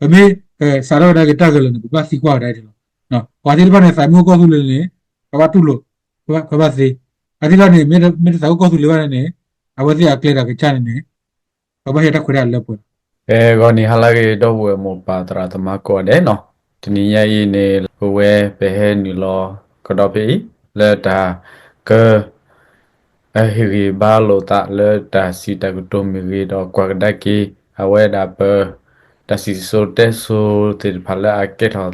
ပမ့ၢ်စးထီၣ်ဝဲဒၣ်က့ၤတၢ်ဂဲၤလိာ်န့ၣ် ပဘၣ်သံကွၢ်ဝဲဒၣ်ဒ်န့ၣ်လီၤ. ပှၤသ့ၣ်တဖၣ်န့ၣ် သးမ့ၢ်အိၣ်ကီၢ်သူလ့ၤန့ၣ် ပဘၣ်တူၢ်လိာ်, ပဘၣ်သ့. အသ့ၣ်တဖၣ်န့ၣ် မ့ၢ်တသးအိၣ်ကီၢ်သူလ့ၤဘၣ်န့ၣ် အဝဲသ့ၣ်အကျဲတၢ်ကစၢ်န့ၣ်န့ၣ် ပဘၣ်ဟ့ၣ်တၢ်ခွဲးတၢ်ယာ်လၢပှဲၤလီၤ. အဲ ဂီၤနံၤဟါလၢအဂ့ၤ ဒီပုၢ်ဝဲၢ်မိၢ်ပၢ်သရၣ်သမါကိးဂၤဒဲးနီၤ, တနံၤညါအံၤန့ၣ် ပဝဲပဟဲနုာ်လီၤကဒီးဖဲအံၤ လၢတၢ်က အဟ့ၣ်ဂံၢ်ဘါလိာ်သးလၢတၢ်စံးတၢ်ကတိၤမ့ၢ်ဂ့ၤ ဒီးကွၢ်ကဒါက့ၤ အဝဲဒၣ်ပ တၢ်စံၣ်စိၤတဲစိၤသ့ၣ်တဖၣ်လၢအကဲထီၣ်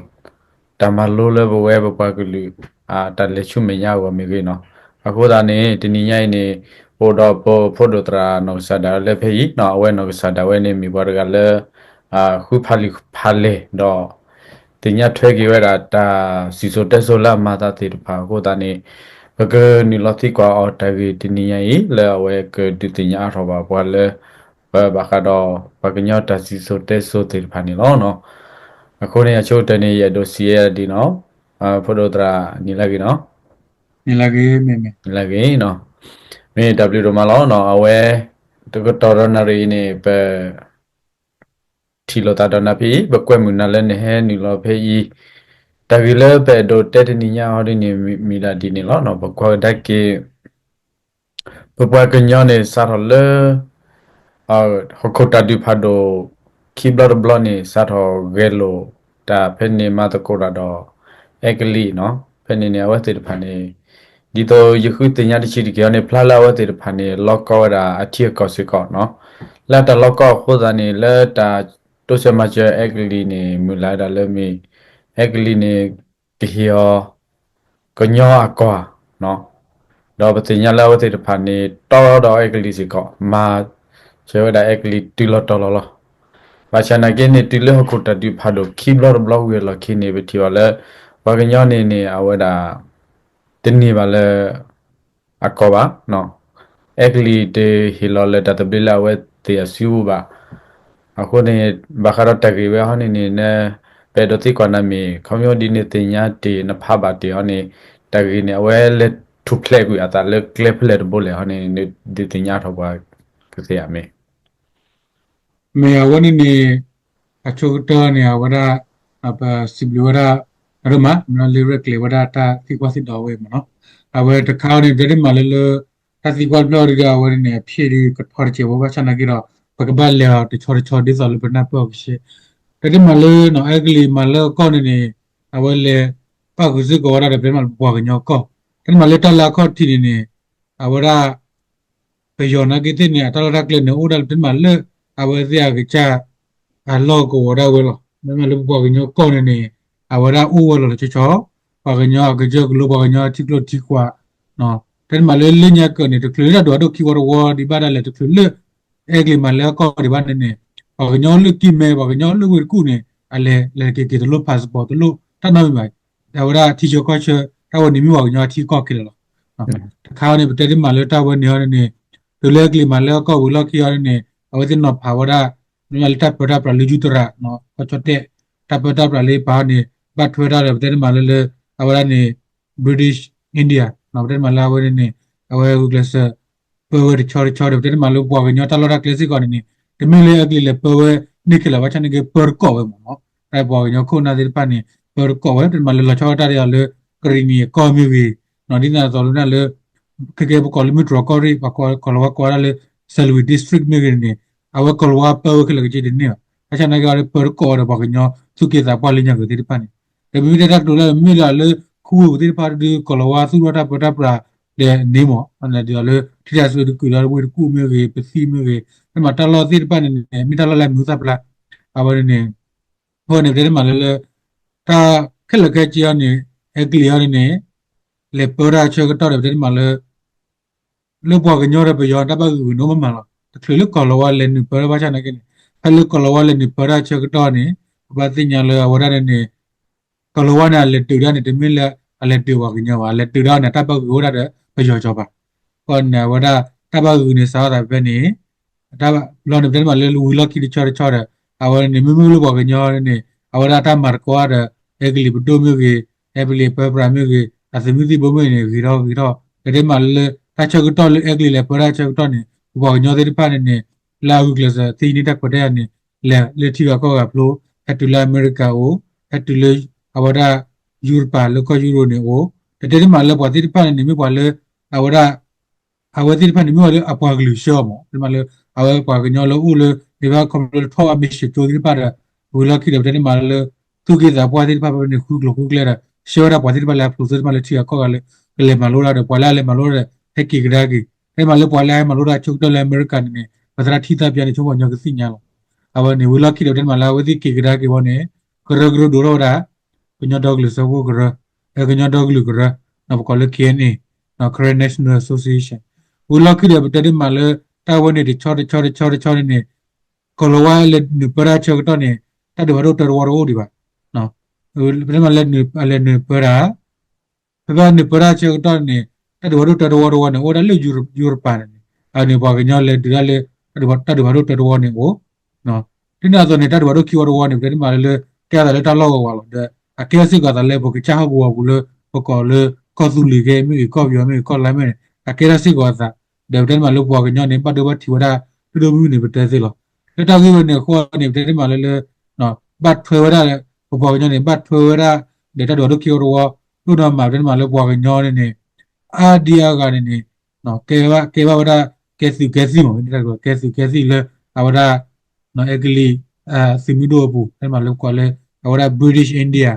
တၢ်မၤလိလၢပဝဲပပှၤကလုာ် တၢ်လဲၤဆူမဲာ်ညါအဂီၢ်မ့ၢ်ဂ့ၤနီၤ. အဃိသတးန့ၣ် တနံၤညါအံၤန့ၣ် အိၣ်ဒီးပဖိဒိၣ်သရၣ်နီၢ်ကစၢ်ဒၣ်ဝဲလၢဖဲအံၤနီၤ, အဝဲနီၢ်ကစၢ်ဒၣ်ဝဲန့ၣ် မ့ၢ်ပှၤတဂၤလၢ ဃုဖးလံာ်ဖးလဲၢ်ဒီး သ့ၣ်ညါထွဲက့ၤဝဲဒၣ်တၢ်စံၣ်စိၤတဲစိၤလၢအမၤသးသ့ၣ်တဖၣ်အဃိသတးန့ၣ် ပကနုာ်လီၤသံကွၢ်အီၤတၢ်ဂ့ၢ်တနံၤညါအံၤ လၢအဝဲကဒုးသ့ၣ်ညါအါထီၣ်ဘၣ်ပှၤလၢ ပဘၣ်ဃးဒီးပှၤကညီတၢ်စံၣ်စိၤတဲစိၤသ့ၣ်တဖၣ်န့ၣ်လီၤ. အဃိန့ၣ် အဆိကတၢၢ်န့ၣ် ယအဲၣ်ဒိးစံးဝဲဒၣ်ဒ်နီၤ, ဖိဒိၣ်သရၣ်နံၤလၢဂ့ၤနီၤ, နံၤလၢဂ့ၤ, မ့ၢ်တၢ်ဘျုးဒိၣ်မးလီၤနီၤ. အဝဲ တကတီၢ်ဒီးနၣ်ရံၣ်အံၤန့ၣ် ပ ထံၣ်လိာ်သးဒီးနၤဖဲအံၤ ပကွဲမုာ်နၤလၢနဟဲနုာ်လီၤဖဲအံၤ, တၢ်ဂ့ၢ်လၢပအဲၣ်ဒိးတဲတနံၤညါအံၤဒ်န့ၣ် မ့ၢ်ဒၣ်ဒ်န့ၣ်လီၤ. ပကွၢ်ကဒါက့ၤ ပပှၤကညီန့ၣ် စးထီၣ်လၢ ဟီၣ်ခိၣ်တၢ်ဒုးဖးဒိၣ် ခံဘျီတဘျီန့ၣ် စးထီၣ်ဂဲၤလိာ်တၢ်ဖဲန့ၣ်မၤသကိးတၢ်ဒီး အဲကလံးနီၤ, ဖဲန့ၣ်န့ၣ် အဝဲသ့ၣ်တဖၣ်န့ၣ် ဒ်သိးယဃုသ့ၣ်ညါတဆံးတက့ၢ်အီၤန့ၣ် ဖျါလၢအဝဲသ့ၣ်တဖၣ်န့ၣ် လီၤကီဝဲဒၣ်အထံအကီၢ်စ့ၢ်ကီးနီၤ. လၢတၢ်လီၤကီအဃိသတးန့ၣ် လၢတၢ်တိစၢၤမၤစၢၤအဲကလံးန့ၣ် မုၢ်လၢ်ဝဲဒၣ်လၢမ့ၢ် အဲကလံးန့ၣ် ကဟ့ၣ်အီၤ ကညီအကီၢ် ဒီးပသ့ၣ်ညါလၢအဝဲသ့ၣ်တဖၣ်န့ၣ် တီဒီးအဲကလံးစ့ၢ်ကီး မၤစၢၤဝဲဒၣ်အဲကလံးတုၤလီၤတီၤလီၤလီၤ. ဘၣ်ဆၣ်နာ်က့န့ၣ် တုၤလၢဟီၣ်ခိၣ်တၢ်ဒုးဖးဒိၣ်ခံဘျီတဘျီဝံၤအလီၢ်ခံန့ၣ် ပထံၣ်ဘၣ်လၢ ပှၤကညီန့ၣ်န့ၣ် အဝဲဒၣ် တန့ၢ်ဘၣ်လၢ အကီၢ်ဘၣ်. အဲကလံးတဟ့ၣ်လီၤလၢၤတၢ်သဘျ့လၢအဝဲသ့ၣ်အစုပူၤဘၣ်. အဃိန့ၣ် ဘၣ်ဃးဒီးတၢ်ဂ့ၢ်ဝဲအဟီန့ၣ်န့ၣ် ပအဲၣ်ဒိးသံကွၢ်နၤမ့ၢ် ခီဖျိဒ်န့ၣ်သ့ၣ်ညါတ့ၢ် နဖးဘၣ်တ့ၢ်အီၤန့ၣ် တၢ်ဂ့ၢ်န့ၣ် အဝဲလဲၤထူၣ်ဖျဲးကွံာ်အသးလၢကျဲဖဲလဲၣ်တဘိလဲၣ်အဟီန့ၣ် ဒုးသ့ၣ်ညါထီၣ်ပှၤကသ့ဧါမ့ၢ် မ့ၢ်အဝဲန့ၣ်န့ၣ် အဆိကတၢၢ်န့ၣ် အဝဲဒၣ် ပစံးဘျုးဝဲဒၣ် အဒိၣ်မး မ့ၢ်လၢရဲၣ်ကျဲၤဝဲဒၣ်တၢ်သံကွၢ်သံဒိးဝဲမ့ၢ်နီၤ. အဝဲတခါအံၤန့ၣ် ပတဲတ့ၢ်မးလၢလၢ တၢ်သံကွၢ်တဖျၢၣ်အံၤဒီး အဝဲန့ၣ်န့ၣ် အဖျ့ဒုးကထီတစဲးဖိဘၣ်ဆၣ်နာ်က့ဒီး ပကဘၣ်လဲၤအီၤတဆီတဆီဒ်သိးလၢပနၢ်ပၢၢ်အီၤကဆ့. ပတဲတ့ၢ်မးလၢနီၤ အဲကလံးမၤလၢအကီၢ်န့ၣ်န့ၣ် အဝဲလဲၤ ပၣ်ဃုာ်စ့ၢ်ကီးဝဲဒၣ်ဒီး ပတဲတ့ၢ်မးလၢပပှၤကညီကီၢ် ပတဲတ့ၢ်မးလၢတၢ်လၢအခီၣ်ထံးန့ၣ်န့ၣ် အဝဲဒၣ် ပယီၤနာ်က့သ့ၣ်န့ၣ် အတၢ်လီၢ်တၢ်ကျဲန့ၣ် အိၣ်ဒၣ်လၢပတဲတ့ၢ်မးလၢ အဝဲသ့ၣ်အကစၢ် အလီၢ်ကဝီၤဒၣ်ဝဲလီၤ. မ့မ့ၢ်လၢပပှၤကညီကီၢ်န့ၣ်န့ၣ် အဝဲဒၣ်အိၣ်ဝဲလီၤလီၤဆီဆီ ပှၤကညီအကစၢ်ကလိ ပှၤကညီထံကျိထံကွာ် တဲတ့ၢ်မးလၢလၢညါကၢးန့ၣ် တချုးလၢတၢ်ဒိၣ်အဒိၣ်ခံဝီတဝီဒံးဘၣ်ဒၣ်လဲာ် တချုးလၢ အဲကလံးမၤလၢအကီၢ်ဒံးဘၣ်န့ၣ်န့ၣ် ပှၤကညီလၢကံၢ်မဲ ပှၤကညီလၢဝ့ၢ်တကူၣ်န့ၣ် အလဲၤလဲၤက့ၤက့ၤတလိၣ် passport တလိၣ်တၢ်နီတမံၤဘၣ်. အဝဲဒၣ်ထံဆၢကီၢ်ဆၢ တၢ်ဝဲန့ၣ်မ့ၢ်ပှၤကညီအထံအကီၢ်ခဲလၢာ်လီၤ. တခါန့ၣ် ပတဲတ့ၢ်မးလၢတၢ်ဝဲန့ၣ်အီၤန့ၣ်န့ၣ် တုၤလၢအဲကလံးမၤလၢအကီၢ်ဝံၤလီၢ်ခံအီၤန့ၣ်န့ၣ် အဝဲသ့ၣ်နီၤဖးဝဲဒၣ် မ့မ့ၢ်လၢတၢ်ပၢတၢ်ပြးလၢယူးတရး ကီၢ်ဆီတဲာ် တၢ်ပၢတၢ်ပြးလၢပာ်အီၤန့ၣ် ဘၣ်ထွဲဝဲဒၣ်ဒီး ပတဲတ့ၢ်မးလၢလၢ အဝဲဒၣ်န့ၣ် British India ပတဲတ့ၢ်မးလၢအဝဲန့ၣ်န့ၣ် အဝဲဂုာ်ကျဲးစၢး ပၢဝဲတဆီတဆီဒီး ပတဲတ့ၢ်မးလၢပှၤကညီတၢ်လီၢ်တၢ်ကျဲစ့ၢ်ကီးန့ၣ်န့ၣ် တမ့ၢ်လၢအဲကလံးလဲၤပၢဝဲန့ၣ်ခဲလၢာ်ဘၣ်ဆၣ်နာ်က့ ပၢတကိးဝဲမ့ၢ်နီၤ. တၢ်ပှၤကညီခိၣ်နၢ်သ့ၣ်တဖၣ်န့ၣ် ပၢတကိးဝဲ ပတဲတ့ၢ်မးလၢလီၤဆီဒၣ်တၢ်ဒီးလၢ ကရံၣ်နံၣ်အကီၢ်မ့ၢ်ဂ့ၤ ဒ်သိးသိးလၢနၢ်လၢ ခဲကဲပကိးလၢမုၢ်တြီၢ်ကီၢ်ရ့ၣ် ပှၤကိးလီၤဝဲကိးဝဲဒၣ်လၢ Salween District မ့ၢ်ဂ့ၤန့ၣ်န့ၣ် အဝဲကိးလီၤဝဲပၢဝဲခဲလၢာ်က့တန့ၢ်ဘၣ်. ဘၣ်ဆၣ်နာ်က့အီၤဒီး ပၢတကိးဝဲဒီးပှၤကညီသူၣ်က့သးပှၢ်လၢညါကၢးသ့ၣ်တဖၣ်န့ၣ် ဒီးမ့မ့ၢ်တဲတၢ်ကတိၤလၢမ့ၢ်လၢလၢ ခူဝ့ၢ်ပူၤသ့ၣ်တဖၣ်ဒုး ကိးလီၤဝဲသူၣ်ထီၣ်တၢ်ပၢတၢ်ပြးဒီးန့ၣ်မ့ၢ် ဒ်သိးလၢ ထံတၢ်စုဒုးကုာ်ဒီးဝ့ၢ်တကူၣ်မ့ၢ်ဂ့ၤ ပသံၣ်မ့ၢ်ဂ့ၤ မ့ၢ်တၢ်လီၢ်သ့ၣ်တဖၣ်န့ၣ်န့ၣ် မ့ၢ်တၢ်လီၢ်လၢအမံၤဟူသၣ်ဖျါ အဝဲန့ၣ်န့ၣ် အဃိန့ၣ် ပတဲတ့ၢ်မးလၢလၢ တၢ်ခဲလၢာ်ခဲဆ့အီၤန့ၣ် အဲကလံးအီၤန့ၣ်န့ၣ် လဲၤပၢတၢ်ဆၢကတီၢ်ဒီး ပတဲတ့ၢ်မးလၢ လၢပှၤကညီဒီးပယီၤတၢ်ဘၣ်ဂုာ်ဂုာ်န့ၣ်မ့ၢ်မးလီၤ. တချုးလၢကိးလီၤဝဲလဲၤနုာ်ပၢတၢ်ဘၣ်ဆၣ်နာ်က့န့ၣ် ဖဲလၢကိးလီၤဝဲလဲၤနုာ်ပၢတၢ်ဆၢကတီၢ်န့ၣ် ပဘၣ်သ့ၣ်ညါလၢအဝဲဒၣ်န့ၣ်န့ၣ် ကိးလီၤဝဲန့ၣ် အလဲၤတုၤဒၣ်န့ၣ် တမ့ၢ်လၢအလဲၤတုၤပှၤကညီဘၣ် အလဲၤတုၤဒၣ်န့ၣ် တၢ်ဘၣ်ဂုာ်အိၣ်ဒၣ်ဒီးပယီၤကီးဘၣ်. အဃိန့ၣ် အဝဲဒၣ်တၢ်ဘၣ်ဂုာ်န့ၣ် စးထီၣ်သးဖဲန့ၣ် တၢ်ဘၣ်လီၢ်န့ၣ် ပတဲတ့ၢ်မးလၢဝံၤလီၢ်ခံတဆီတဆီဒီး အဝဲန့ၣ် မ့မ့ၢ်လၢပှၤကညီန့ၣ် အဝဲဒၣ်တၢ်မၤသကိးဒီး အဲကလံးပဒိၣ်မ့ၢ်ဂ့ၤ အဲကလံးပၢပြးမ့ၢ်ဂ့ၤ အသုးမုၢ်သံၣ်ဘိမ့ၢ်ဂ့ၤန့ၣ် ဂ့ၤထီၣ်ဂ့ၤထီၣ် ပတဲတ့ၢ်မးလၢ တၢ်ဆၢကတီၢ်လၢအဲကလံးလဲၤပၢတၢ်ဆၢကတီၢ်န့ၣ် ပပှၤကညီသ့ၣ်တဖၣ်န့ၣ်န့ၣ် လၢအဂုာ်ကျဲးစၢးသ့န့ၢ်တၢ်ခွဲးတၢ်ယာ်န့ၣ် လဲၤလၢထံဂၤကီၢ်ဂၤဖျိ ဟဲတုၤလၢအမဲရကၤအိၣ်, ဟဲတုၤလၢအဝဲဒၣ် ယူရပၤလၢကီၢ်ယူရိၤန့ၣ်အိၣ်, ဒီးတဲဒ်မးလၢပှၤသ့ၣ်တဖၣ်န့ၣ်န့ၣ် မ့ၢ်ပှၤလၢ အဝဲဒၣ် အဝဲသ့ၣ်တဖၣ်န့ၣ်မ့ၢ်ဝဲလၢအပှၤကလုာ်ဆှၢအီၤမး, တဲဒ်မးလၢ အဝဲပှၤကညီလၢအိၣ်လၢ ဒ်ဘၣ်ခီဖျိလၢထီၣ်အမ့ၢ်စၢၤကၠိသ့ၣ်တဖၣ်ဒီး ဝံၤလီၢ်ခံဒီး ပတဲဒ်မးလၢ သူၣ်က့သးပှၢ်သ့ၣ်တဖၣ်ဖဲန့ၣ် ဃုကျိၤဃုကျဲဒီး ဆှၢဝဲဒၣ်ပှၤသ့ၣ်တဖၣ်လၢအဖျိးသ့ၣ်တဖၣ်လၢထံဂၤကီၢ်ဂၤလၢ ကလဲၤမၤလိတၢ်ဒီး ပှၤလၢအလဲၤမၤလိတၢ်ဒီး ဟဲက့ၤကဒါက့ၤ, တဲဒ်မးလၢပှၤလၢအဟဲမၤလိတၢ်ဆၢကတီၢ်လၢအမဲရကၤန့ၣ်န့ၣ် ပသရၣ်ထံၣ်သၣ်ပၠါန့ၣ် ဆိကမိၣ်ပှၤကညီကသ့ၣ်ညါလီၤ. အဝဲန့ၣ် ဝံၤလီၢ်ခံဒီး ပတဲဒ်မးလၢ အဝဲသ့ၣ်က့ၤကဒါက့ၤဝဲန့ၣ် ကရၢကရိဒိးထီၣ်ဝဲဒၣ် ကညီဒီကလုာ်စၢဖှိၣ်ကရၢ, ကညီဒီကလုာ်ကရၢ, ပကိးလၢ K N A, Karen National Association. ဝံၤလီၢ်ခံဒီး ပတဲဒ်မးလၢ တၢ်ဝဲန့ၣ် တဆီတဆီတဆီတဆီန့ၣ်န့ၣ် ကီၤလၤဝါလဲၤနုာ်ပၢတၢ်ဆၢကတီၢ်န့ၣ် တၢ်ဒုးဖးဒိၣ်တၢတဝီတအိၣ်ဒံးဘၣ်. ပတဲဒ်မးလၢ လဲၤနုာ်ပၢတၢ် ဖဲဖဲနုာ်ပၢတၢ်ဆၢကတီၢ်န့ၣ် တၢ်ဒုးဖးဒိၣ်တၢတဝီတဝီန့ၣ် အိၣ်ဝဲဒၣ်လၢယူရပၤန့ၣ်န့ၣ် အန့ၣ်ပှၤကညီလဲၤဒုးတၢ်လၢ တၢ်ဒုးဖးဒိၣ်တၢတဝီန့ၣ်အိၣ်, ဒ်န့ၣ်အသိးန့ၣ် တၢ်ဒုးဖးဒိၣ်ခံဝီတဝီန့ၣ် ပတဲဒ်မးလၢ ကဲအသးလၢတၢ်လီၢ်ဂီၤဂီၤလီၤ. ဒီးအကဲထီၣ်စ့ၢ်ကီးအသးလၢပကစၢ်ဟီၣ်ကဝီၤပူၤလၢ ပကိးလၢကီၢ်သူလ့ၤဂ့ၤမ့ၢ်ဂ့ၤ ကီၢ်ပယီၤမ့ၢ်ဂ့ၤ ကီၢ်လါမ့ၢ်ဂ့ၤန့ၣ် အကဲထီၣ်စ့ၢ်ကီးအသး, ဒီးပတဲဒ်မးလၢပှၤကညီန့ၣ် ဘၣ်ဒိဘၣ်ထံးဝဲဒၣ် ဒိၣ်ဒိၣ်မုၢ်မုၢ်န့ၣ် ပတဲသ့လီၤ. လၢတၢ်ဂ့ၢ်ဝဲန့ၣ်အဃိန့ၣ် ပတဲဒ်မးလၢလၢ ဘၣ်ထွဲဝဲဒၣ် ပပှၤကညီန့ၣ် ဘၣ်ထွဲဝဲဒၣ် ဒီးတၢ်ဒုးဖးဒိၣ်ခံဝီတဝီ ဒိၣ်နီၢ်မး ပတဲဒ်မးလၢပှၤကညီန့ၣ်န့ၣ် အါဒံအါဂၤန့ၣ်န့ၣ် ကဲဘၣ် ကဲဘၣ်ဝဲဒၣ် ကဲသုးကဲသံၣ်မး ကဲသုးကဲသံၣ်လၢ အဝဲဒၣ် အဲကလံး သုးမုၢ်ဒိၣ်အပူၤ တဲဒ်မးလၢပကိးလၢ အဝဲဒၣ် British India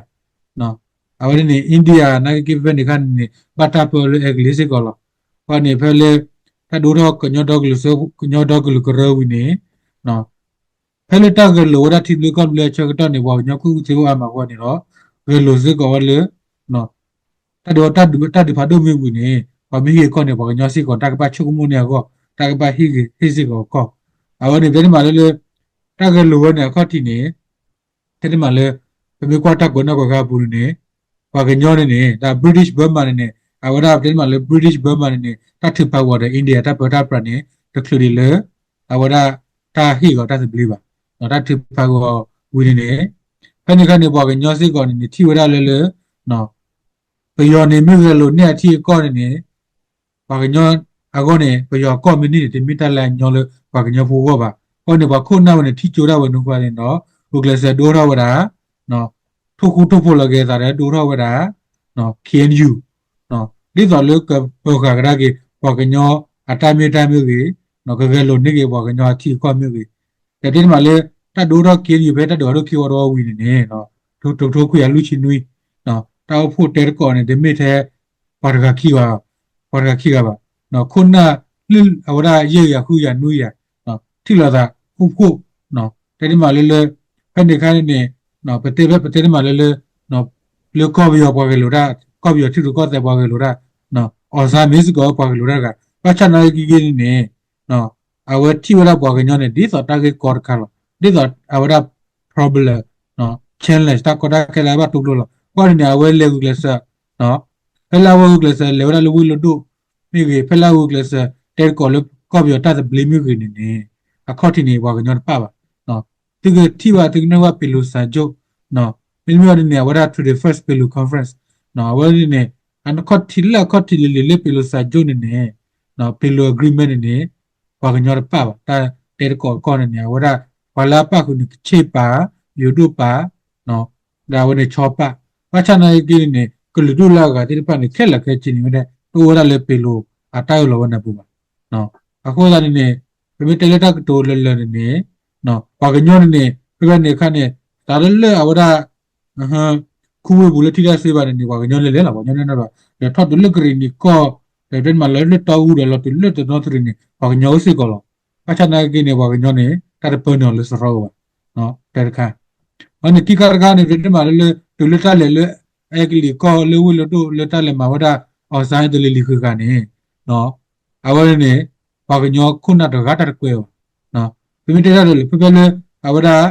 အဝဲန့ၣ်န့ၣ် India နာ်က့က့ၤဖဲန့ၣ်အခါန့ၣ်န့ၣ် ဘၣ်တၢ်ပၢလၢအဲကလံးစ့ၢ်ကီးလီၤ. အဃိန့ၣ် ဖဲလၢ တၢ်ဒိၣ်ထီၣ်ကညီဒီကလုာ်စၢ ကညီဒီကလုာ်ကရၢဝံၤန့ၣ် ဖဲလၢတၢ်ဂဲၤလိာ်ဝဲဒၣ်ထံဘျုးကီၢ်ဘျုးအဆၢကတီၢ်န့ၣ် ပှၤကညီကူၣ်သ့အိၣ်အါမးအဃိန့ၣ်ဒီး ဂဲၤလိာ်စ့ၢ်ကီးဝဲလၢ တၢ်ဒုး တၢ်ဒုးဖးဒိၣ်မ့ၢ်ဝံၤန့ၣ် ပှၤမ့ၢ်ဟ့ၣ်အကီၢ်န့ၣ် ပှၤကညီစ့ၢ်ကီး တၢ်ကဘၣ်ဆိကမိၣ်န့ၢ်အဂီၢ် တၢ်ကဘၣ်ဟ့ၣ်ဂ့ၤဟ့ၣ်စ့ၢ်ကီးအကီၢ်. အဝဲန့ၣ် ပတဲဒ်မးလၢလၢ တၢ်ဂဲၤလိာ်ဝဲန့ၣ် အခီၣ်ထံးန့ၣ် တဲဒ်မးလၢ ပမ့ၢ်ကွၢ်တၢ်ကွဲးနီၣ်ကွဲးဃါအပူၤန့ၣ်န့ၣ် ပှၤကညီန့ၣ်န့ၣ် ဒီး British Burma န့ၣ်န့ၣ် အဝဲဒၣ်ပတဲဒ်မးလၢ British Burma န့ၣ်န့ၣ် တၢ်ထုးဖးဂီၤဒီး India တၢ်ပၢတၢ်ပြးန့ၣ် တချုးဒံးလၢ အဝဲဒၣ် တၢ်ဟ့ၣ်ဂီၤတၢ်သဘျ့ဘၣ်. တၢ်ထုးဖးဂီၤဝံၤန့ၣ်န့ၣ် ဖဲန့ၣ်အခါန့ၣ် ပှၤကညီစ့ၢ်ကီးန့ၣ်န့ၣ် ထံၣ်ဝဲဒၣ်လၢလၢ ပယီၤန့ၣ်မ့ၢ်ဂဲၤလိာ်န့ၢ်အထံအကီၢ်န့ၣ်န့ၣ် ပှၤကညီအဂီၢ်န့ၣ် ပယီၤအကီၢ်မ့ၢ်န့ၢ်န့ၣ် တမ့ၢ်တၢ်လၢအညီလၢပှၤကညီဖိဂီၢ်ဘၣ်. အဃိန့ၣ် ပှၤခိၣ်နၢ်ဝဲန့ၣ် ထံၣ်ကၠိဒၣ်ဝဲန့ၣ်ဃီန့ၣ်ဒီး ဂုာ်ကျဲးစၢးဒိၣ်ထီၣ်ဝဲဒၣ် ထိၣ်ဃူထိၣ်ဖိးလီၤက့ၤအသးဒီးဒိၣ်ထီၣ်ဝဲဒၣ် K N U ဒ်သိးလၢကပၢၤဃာ်ကဒါက့ၤ ပှၤကညီအတၢ်မ့ၢ်တၢ်မ့ၢ်ဂ့ၤ ကဂဲၤလိာ်န့ၢ်က့ၤပှၤကညီအထံအကီၢ်မ့ၢ်ဂ့ၤ ဒီးတဲဒ်မးလၢ တၢ်ဒိၣ်ထီၣ် K N U ဖဲတၢ်ဒုးဖးဒိၣ်ခံဝီတဝီဝံၤန့ၣ်န့ၣ် တကထိခွံကယၤလွံၢ်ဆံနွံ တၢ်အိၣ်ဖှိၣ်တဲသကိးန့ၣ် တမ့ၢ်ထဲ ပှၤတဂၤခံဂၤ ပှၤတဂၤခံဂၤဘၣ်. ခိၣ်နၢ်လၢအဝဲဒၣ်ယဲၢ်ကယၤဃုကယၤနွံကယၤ ထံၣ်လိာ်သးအိၣ်ဖှိၣ် တဲဒ်မးလၢလၢ ဖဲန့ၣ်အခါန့ၣ်န့ၣ် ပတဲဖဲပတဲဒ်မးလၢလၢ လၢကီၢ်ပယီၤပှၤဂဲၤလိာ်တၢ် ကီၢ်ပယီၤထံရူၢ်ကီၢ်သဲးပှၤဂဲၤလိာ်တၢ် အီၣ်စၢ်မ့ၢ်စ့ၢ်ကီးပှၤဂဲၤလိာ်တၢ်တဂၤ ဘၣ်ဆၣ်နာ်က့ဂ့ၤန့ၣ်န့ၣ် အဝဲထံၣ်ဝဲဒၣ်ပှၤကညီန့ၣ် ဒ်သိးတၢ်ဂ့ၢ်ကီတခါလီၤ. ဒ်သိးအဝဲဒၣ် problem challenge တၢ်ကီတၢ်ခဲလၢအဘၣ်တူၢ်လိာ်လီၤ. ကွၢ်န့ၣ်န့ၣ် အဝဲလဲၤဂုာ်ကျဲးစၢး ဖဲလၢအဝဲဂုာ်ကျဲးစၢးလဲၤဝဲဒၣ်လၢဝ့ၢ်လိဒိၣ်မ့ၢ်ဂ့ၤ ဖဲလၢအဂုာ်ကျဲးစၢးတဲသကိးလၢကီၢ်ပယီၤတၢ်သဘျ့မ့ၢ်ဂ့ၤန့ၣ်န့ၣ် အခီၣ်ထံးန့ၣ် ပှၤကညီတပၣ်ဘၣ်. သုကထံၣ်ဘၣ် သုကနၢ်ဘၣ် ပ့ၤလိာ်စၢၤကၠိ မ့တမ့ၢ်န့ၣ်န့ၣ် အဝဲဒၣ် twenty-first ပ့ၤလိာ် conference အဝဲန့ၣ်န့ၣ် အခီၣ်ထံးလၢအခီၣ်ထံးလံၤလံၤလၢပ့ၤလိာ်စၢၤကၠိန့ၣ်န့ၣ် ပ့ၤလိာ် agreement န့ၣ်န့ၣ် ပှၤကညီတပၣ်ဘၣ် တၢ်တဲသကိးကီၢ်န့ၣ်န့ၣ် အဝဲဒၣ် ပှၤလၢအပၣ်ဃုာ်န့ၣ် ကဆ့ၣ်ပၣ် ယိၤဒိၣ်ပၣ် ဒီးအဝဲန့ၣ်ဆီပၣ် ဘၣ်ဆၣ်နာ်က့န့ၣ်န့ၣ် ကလုာ်ဒူၣ်လၢအဂၤသ့ၣ်တဖၣ်န့ၣ် ခဲလၢာ်ခဲဆ့န့ၣ်ဝဲဒၣ် တအိၣ်ဝဲဒၣ်လၢပ့ၤလိာ်အတၢ်အၢၣ်လီၤဝဲန့ၣ်အပူၤဘၣ်. အဃိသတးန့ၣ်န့ၣ် ပမ့ၢ်တဲလၢတၢ်ကတိၤလၢလၢာ်န့ၣ်န့ၣ် ပှၤကညီန့ၣ်န့ၣ် ဖဲဖဲန့ၣ်အခါန့ၣ် သးလၢလၢအဝဲဒၣ် ခူဝ့ၢ်ပူၤလၢထံတၢ်စ့ဘၣ်န့ၣ်န့ၣ် ပှၤကညီလဲၤလဲၤလီၤ ပှၤကညီန့ၣ်ဒီး ဒီးထီၣ်တုၤလၢကရံၣ်နံၤကီၢ် ဒီးတဲမးလၢလၢတီအူဒီးလီၤတုၤလၢတနီသရံၣ်န့ၣ် ပှၤကညီအိၣ်စ့ၢ်ကီးလီၤ. ဘၣ်ဆၣ်နာ်က့န့ၣ် ပှၤကညီန့ၣ် တၢ်တပၢန့ၢ်အီၤလၢစရီအဘၣ် တဲတခါ အန့ၣ်ခံခါတခါန့ၣ် တဲမးလၢလၢ တုၤလၢတၢ်လဲၤလၢ အဲကလံးကီၢ်လၢဝ့ၢ်လိဒိၣ်လၢတၢ်လဲၤမၤဝဲဒၣ် အီၣ်စၢ်အတလံၤလံၤဃုာ်ဃာ်န့ၣ် အဝဲန့ၣ် ပှၤကညီခိၣ်နၢ်တဂၤတၢ်တကွဲးအီၤဘၣ်. ပမ့ၢ်တဲတၢ်ဒီးလၢ ဖဲဖဲလၢ အဝဲဒၣ်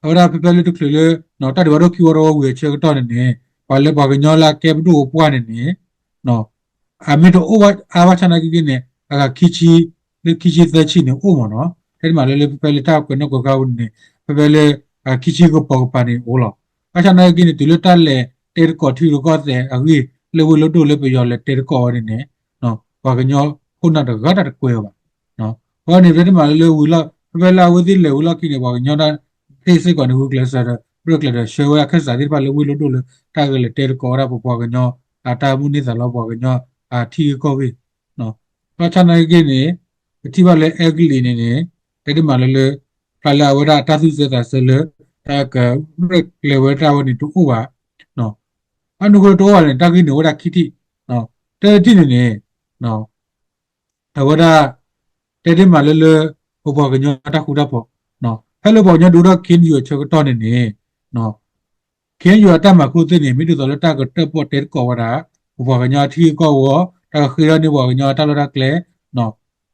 အဝဲဒၣ်ဖဲဖဲလၢတချုးလၢ တၢ်ဒုးဖးဒိၣ်ခံဝီတဝီဝံၤအဆၢကတီၢ်န့ၣ်န့ၣ် ပှၤလၢပှၤကညီလၢအကဲပဒိၣ်အပှၢ်န့ၣ်န့ၣ် အမ့ၢ်တအိၣ်အါဘၣ်ဆၣ်နာ်က့ဂ့ၤန့ၣ် အဂၤခံဆံ လၢခံဆံသၢဆံန့ၣ်အိၣ်မးနီၤ. တဲမးလၢလၢဖဲဖဲလၢတၢ်ကွဲးနီၣ်ကွဲးဃါဝဲန့ၣ်န့ၣ် ဖဲဖဲလၢ အခံဆံကပီၤကပၤန့ၣ်အိၣ်လီၤ. ဘၣ်ဆၣ်နာ်က့ဂ့ၤန့ၣ် တုၤလၢတၢ်လဲၤတဲသကိးထံရူၢ်ကီၢ်သဲးအဂ့ၢ် လၢဝ့ၢ်လိဒိၣ်လၢပယီၤလဲၤတဲသကိးဝဲန့ၣ်န့ၣ် ပှၤကညီခိၣ်နၢ်တဂၤတၢ်တကွဲးအီၤဘၣ်. အဃိန့ၣ် တဲမးလၢလၢဝံၤလီၢ် ဖဲဖဲလၢအဝဲသ့ၣ်လဲၤဝံၤလီၢ်ခံန့ၣ် ပှၤကညီတၢ် သ့ၣ်စ့ၢ်ကီးန့ၣ် ဂုာ်ကျဲးစၢးဒီး ရဲၣ်ကျဲၤဒီးဆှၢဝဲဒၣ်ခဲစးသ့ၣ်တဖၣ်လၢဝ့ၢ်လိၣ်ဒိၣ်လၢ တၢ်ဂဲၤလဲၤတဲသကိးဝဲဒၣ်ပပှၤကညီ အတၢ်မုၢ်န့ၢ်သးလီ ပှၤကညီအထံဂ့ၢ်ကီၢ်ဂ့ၢ် ဘၣ်ဆၣ်နာ်က့န့ၣ် ပထံၣ်ဘၣ်လၢအဲကလံးန့ၣ်န့ၣ် တဲဒ်မးလၢလၢ ဖျါလၢအဝဲဒၣ်အတၢ်သူၣ်စၢသးစၢလၢ တၢ်ကရဲၣ်ကျဲၤဝဲတၢ်ဝဲန့ၣ်တအိၣ်ဘၣ်. အနီၢ်ခိတအိၣ်ဘၣ်န့ၣ် တၢ်ဂ့ၢ်န့ၣ်အိၣ်ဝဲဒၣ်ခံထံၣ်, တထံၣ်န့ၣ်န့ၣ် အဝဲဒၣ် တဲဒ်မးလၢလၢ ပပှၤကညီတၢ်ဃူတၢ်ဖိး, ဖဲလၢပှၤကညီဒုးထီၣ် ခ့ၣ်အ့ၣ်ယူၣ် အဆၢကတီၢ်န့ၣ်န့ၣ် ခ့ၣ်အ့ၣ်ယူၣ် အတၢ်မၤကျိၣ်သ့ၣ်န့ၣ် မ့ၢ်ဒ်သိးလၢတၢ်ကတၢၣ်ပီၣ်တဲသကိးဝဲဒၣ် ပပှၤကညီအထံဂ့ၢ်ကီၢ်ဂ့ၢ်, တၢ်ကဃ့ထီၣ်န့ၢ်ပှၤကညီအတၢ်လီၢ်တၢ်ကျဲ,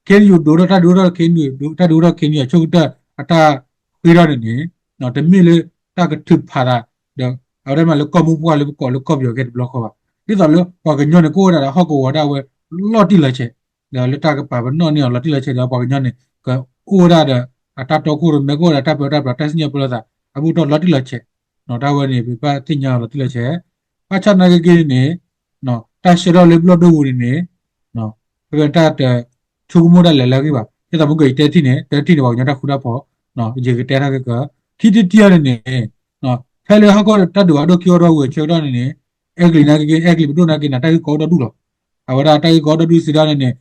ခ့ၣ်အ့ၣ်ယူၣ် ဒုးထီၣ်တၢ်ဒုးထီၣ် ခ့ၣ်အ့ၣ်ယူၣ် တၢ်ဒုးထီၣ် ခ့ၣ်အ့ၣ်ယူၣ် အဆၢကတီၢ်အတၢ်ဃ့ထီၣ်န့ၣ်န့ၣ် တမ့ၢ်လၢတၢ်ကထုးဖးသး ဒီး အဝဲဒၣ်မးလၢကီၢ်မိၢ်ပှၢ်လၢပကိးလၢကီၢ်ပယီၤ ကဲတဘျီဃီဘၣ်. ဒ်သိးလၢပှၤကညီန့ၣ် ကအိၣ်ဝဲဒၣ်ဒီးဟီၣ်ကဝီၤဒၣ်ဝဲ လီၤတံၢ်လီၤဆဲး, ဒီးလၢတၢ်ကပာ်ပနီၣ်န့ၢ်အီၤလီၤတံၢ်လီၤဆဲးဒီး ပှၤကညီန့ၣ် ကအိၣ်ဝဲဒၣ်ဒီး အတၢ်တီခိၣ်ရိၣ်မဲ ကအိၣ်ဝဲဒၣ်တၢ်ပၢတၢ်ပြး တၢ်စံၣ်ညီၣ်ပၢလီၤသး အဘူးတီၢ်လီၤတံၢ်လီၤဆဲး, တၢ်ဝဲန့ၣ် ပဘၣ်သ့ၣ်ညါအီၤလီၤတံၢ်လီၤဆဲး, ဘၣ်ဆၣ်နာ်က့န့ၣ် တၢ်ဆှၢထီၣ်လၢပျီၣ်ဒိၣ်ပူၤန့ၣ်န့ၣ် ဖဲတၢ်တဆိကမိၣ်ဒၣ်လဲာ်လၢအဂ့ၢ်ဘၣ်. ဒ်သိးမုၢ်ကယတဲထံၣ်န့ၣ် တဲထံၣ်န့ၣ် ပှၤကညီတၢ်ဃူတၢ်ဖိး, ယကတဲထီၣ်က့ၤက ခံထံၣ်တထံၣ်အံၤန့ၣ်န့ၣ် ဖဲလၢဟီၣ်ကဝီၤတၢ်ဒုးဘၣ်ဒိၣ် ခံဝီတဝီဝံၤအဆၢကတီၢ်န့ၣ်န့ၣ် အဲကလံးနာ်က့ အဲကလံးပဒိၣ်နာ်က့န့ၣ် တၢ်ဂ့ၢ်ကီအိၣ်ဒီဒူၣ်လီၤ. အဝဲဒၣ်တၢ်ဂ့ၢ်ကီအိၣ်ဒီဒူၣ်စံးဒၣ်န့ၣ်န့ၣ်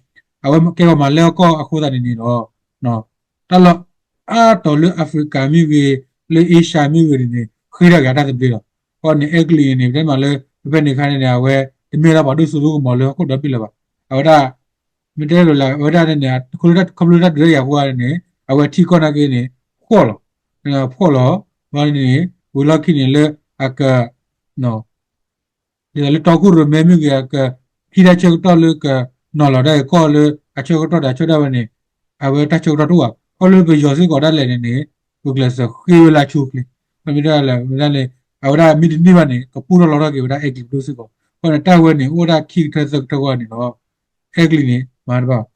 အဝဲကဲပှၤမၤလဲၢ်အီၣ်ကီၢ်အဃိသတးန့ၣ်န့ၣ်ဒီး တၢ်လီၢ်အါတီၤလၢ Africa မ့ၢ်ဂ့ၤ, လၢ Asia မ့ၢ်ဂ့ၤန့ၣ်န့ၣ် ဃ့ထီၣ်က့ၤအတၢ်သဘျ့လီၤ. အဃိန့ၣ် အဲကလံးန့ၣ် ပတဲမးလၢ ဖဲဖဲန့ၣ်အခါန့ၣ်န့ၣ် အဝဲတမ့ၢ်ဝဲဒၣ်ပှၤဒိၣ်စိဒိၣ်ကမီၤလၢဟီၣ်ခိၣ်ဒီဘ့ၣ်လၢၤဘၣ်. အဝဲဒၣ် မ့ၢ်တဲလၢ အဝဲဒၣ်န့ၣ်န့ၣ် ခီဖျိလၢတၢ်ဒုးတၢ်ယၤအဃိန့ၣ်န့ၣ် အဝဲထံကီၢ်နာ်က့န့ၣ် ဖှီၣ်လီၤ, ဖှီၣ်လီၤ. အဃိန့ၣ်န့ၣ် ဝံၤလီၢ်ခံန့ၣ်လၢအက ဒ်သိးလၢတီခိၣ်ရိၣ်မဲမ့ၢ်ဂ့ၤ အကဟံးတၢ်ဆၢကတီၢ်လၢကနီၤလီၤဒၣ်ကီၢ်လၢအဆၢကတီၢ်ဒီးဆၢကတီၢ်ဝဲန့ၣ် အဝဲတၢ်ဆၢကတီၢ်တအိၣ်ဘၣ်. ခီဖျိပယီၤစ့ၢ်ကီးဒၣ်လဲာ်န့ၣ်န့ၣ် ဂုာ်ကျဲးစၢးဃ့ဝဲလၢအဆိအချ့, မ့ၢ်ဒၣ်လဲာ်ဝဲဒၣ်န့ၣ် အဝဲဒၣ်မ့ၢ်တန့ၢ်ဘၣ်န့ၣ် ကပူၣ်ထီၣ်လီၤထီၣ်က့ၤဝဲဒၣ်အဲကလံးပဒိၣ်စ့ၢ်ကီး. အဃိန့ၣ် တၢ်ဝဲန့ၣ် အိၣ်ဝဲဒၣ်ခံကထၢသၢကထၢအဂီၢ်န့ၣ်လီၤ. အဲကလံးန့ၣ် မၤတဘၣ်ဘၣ်.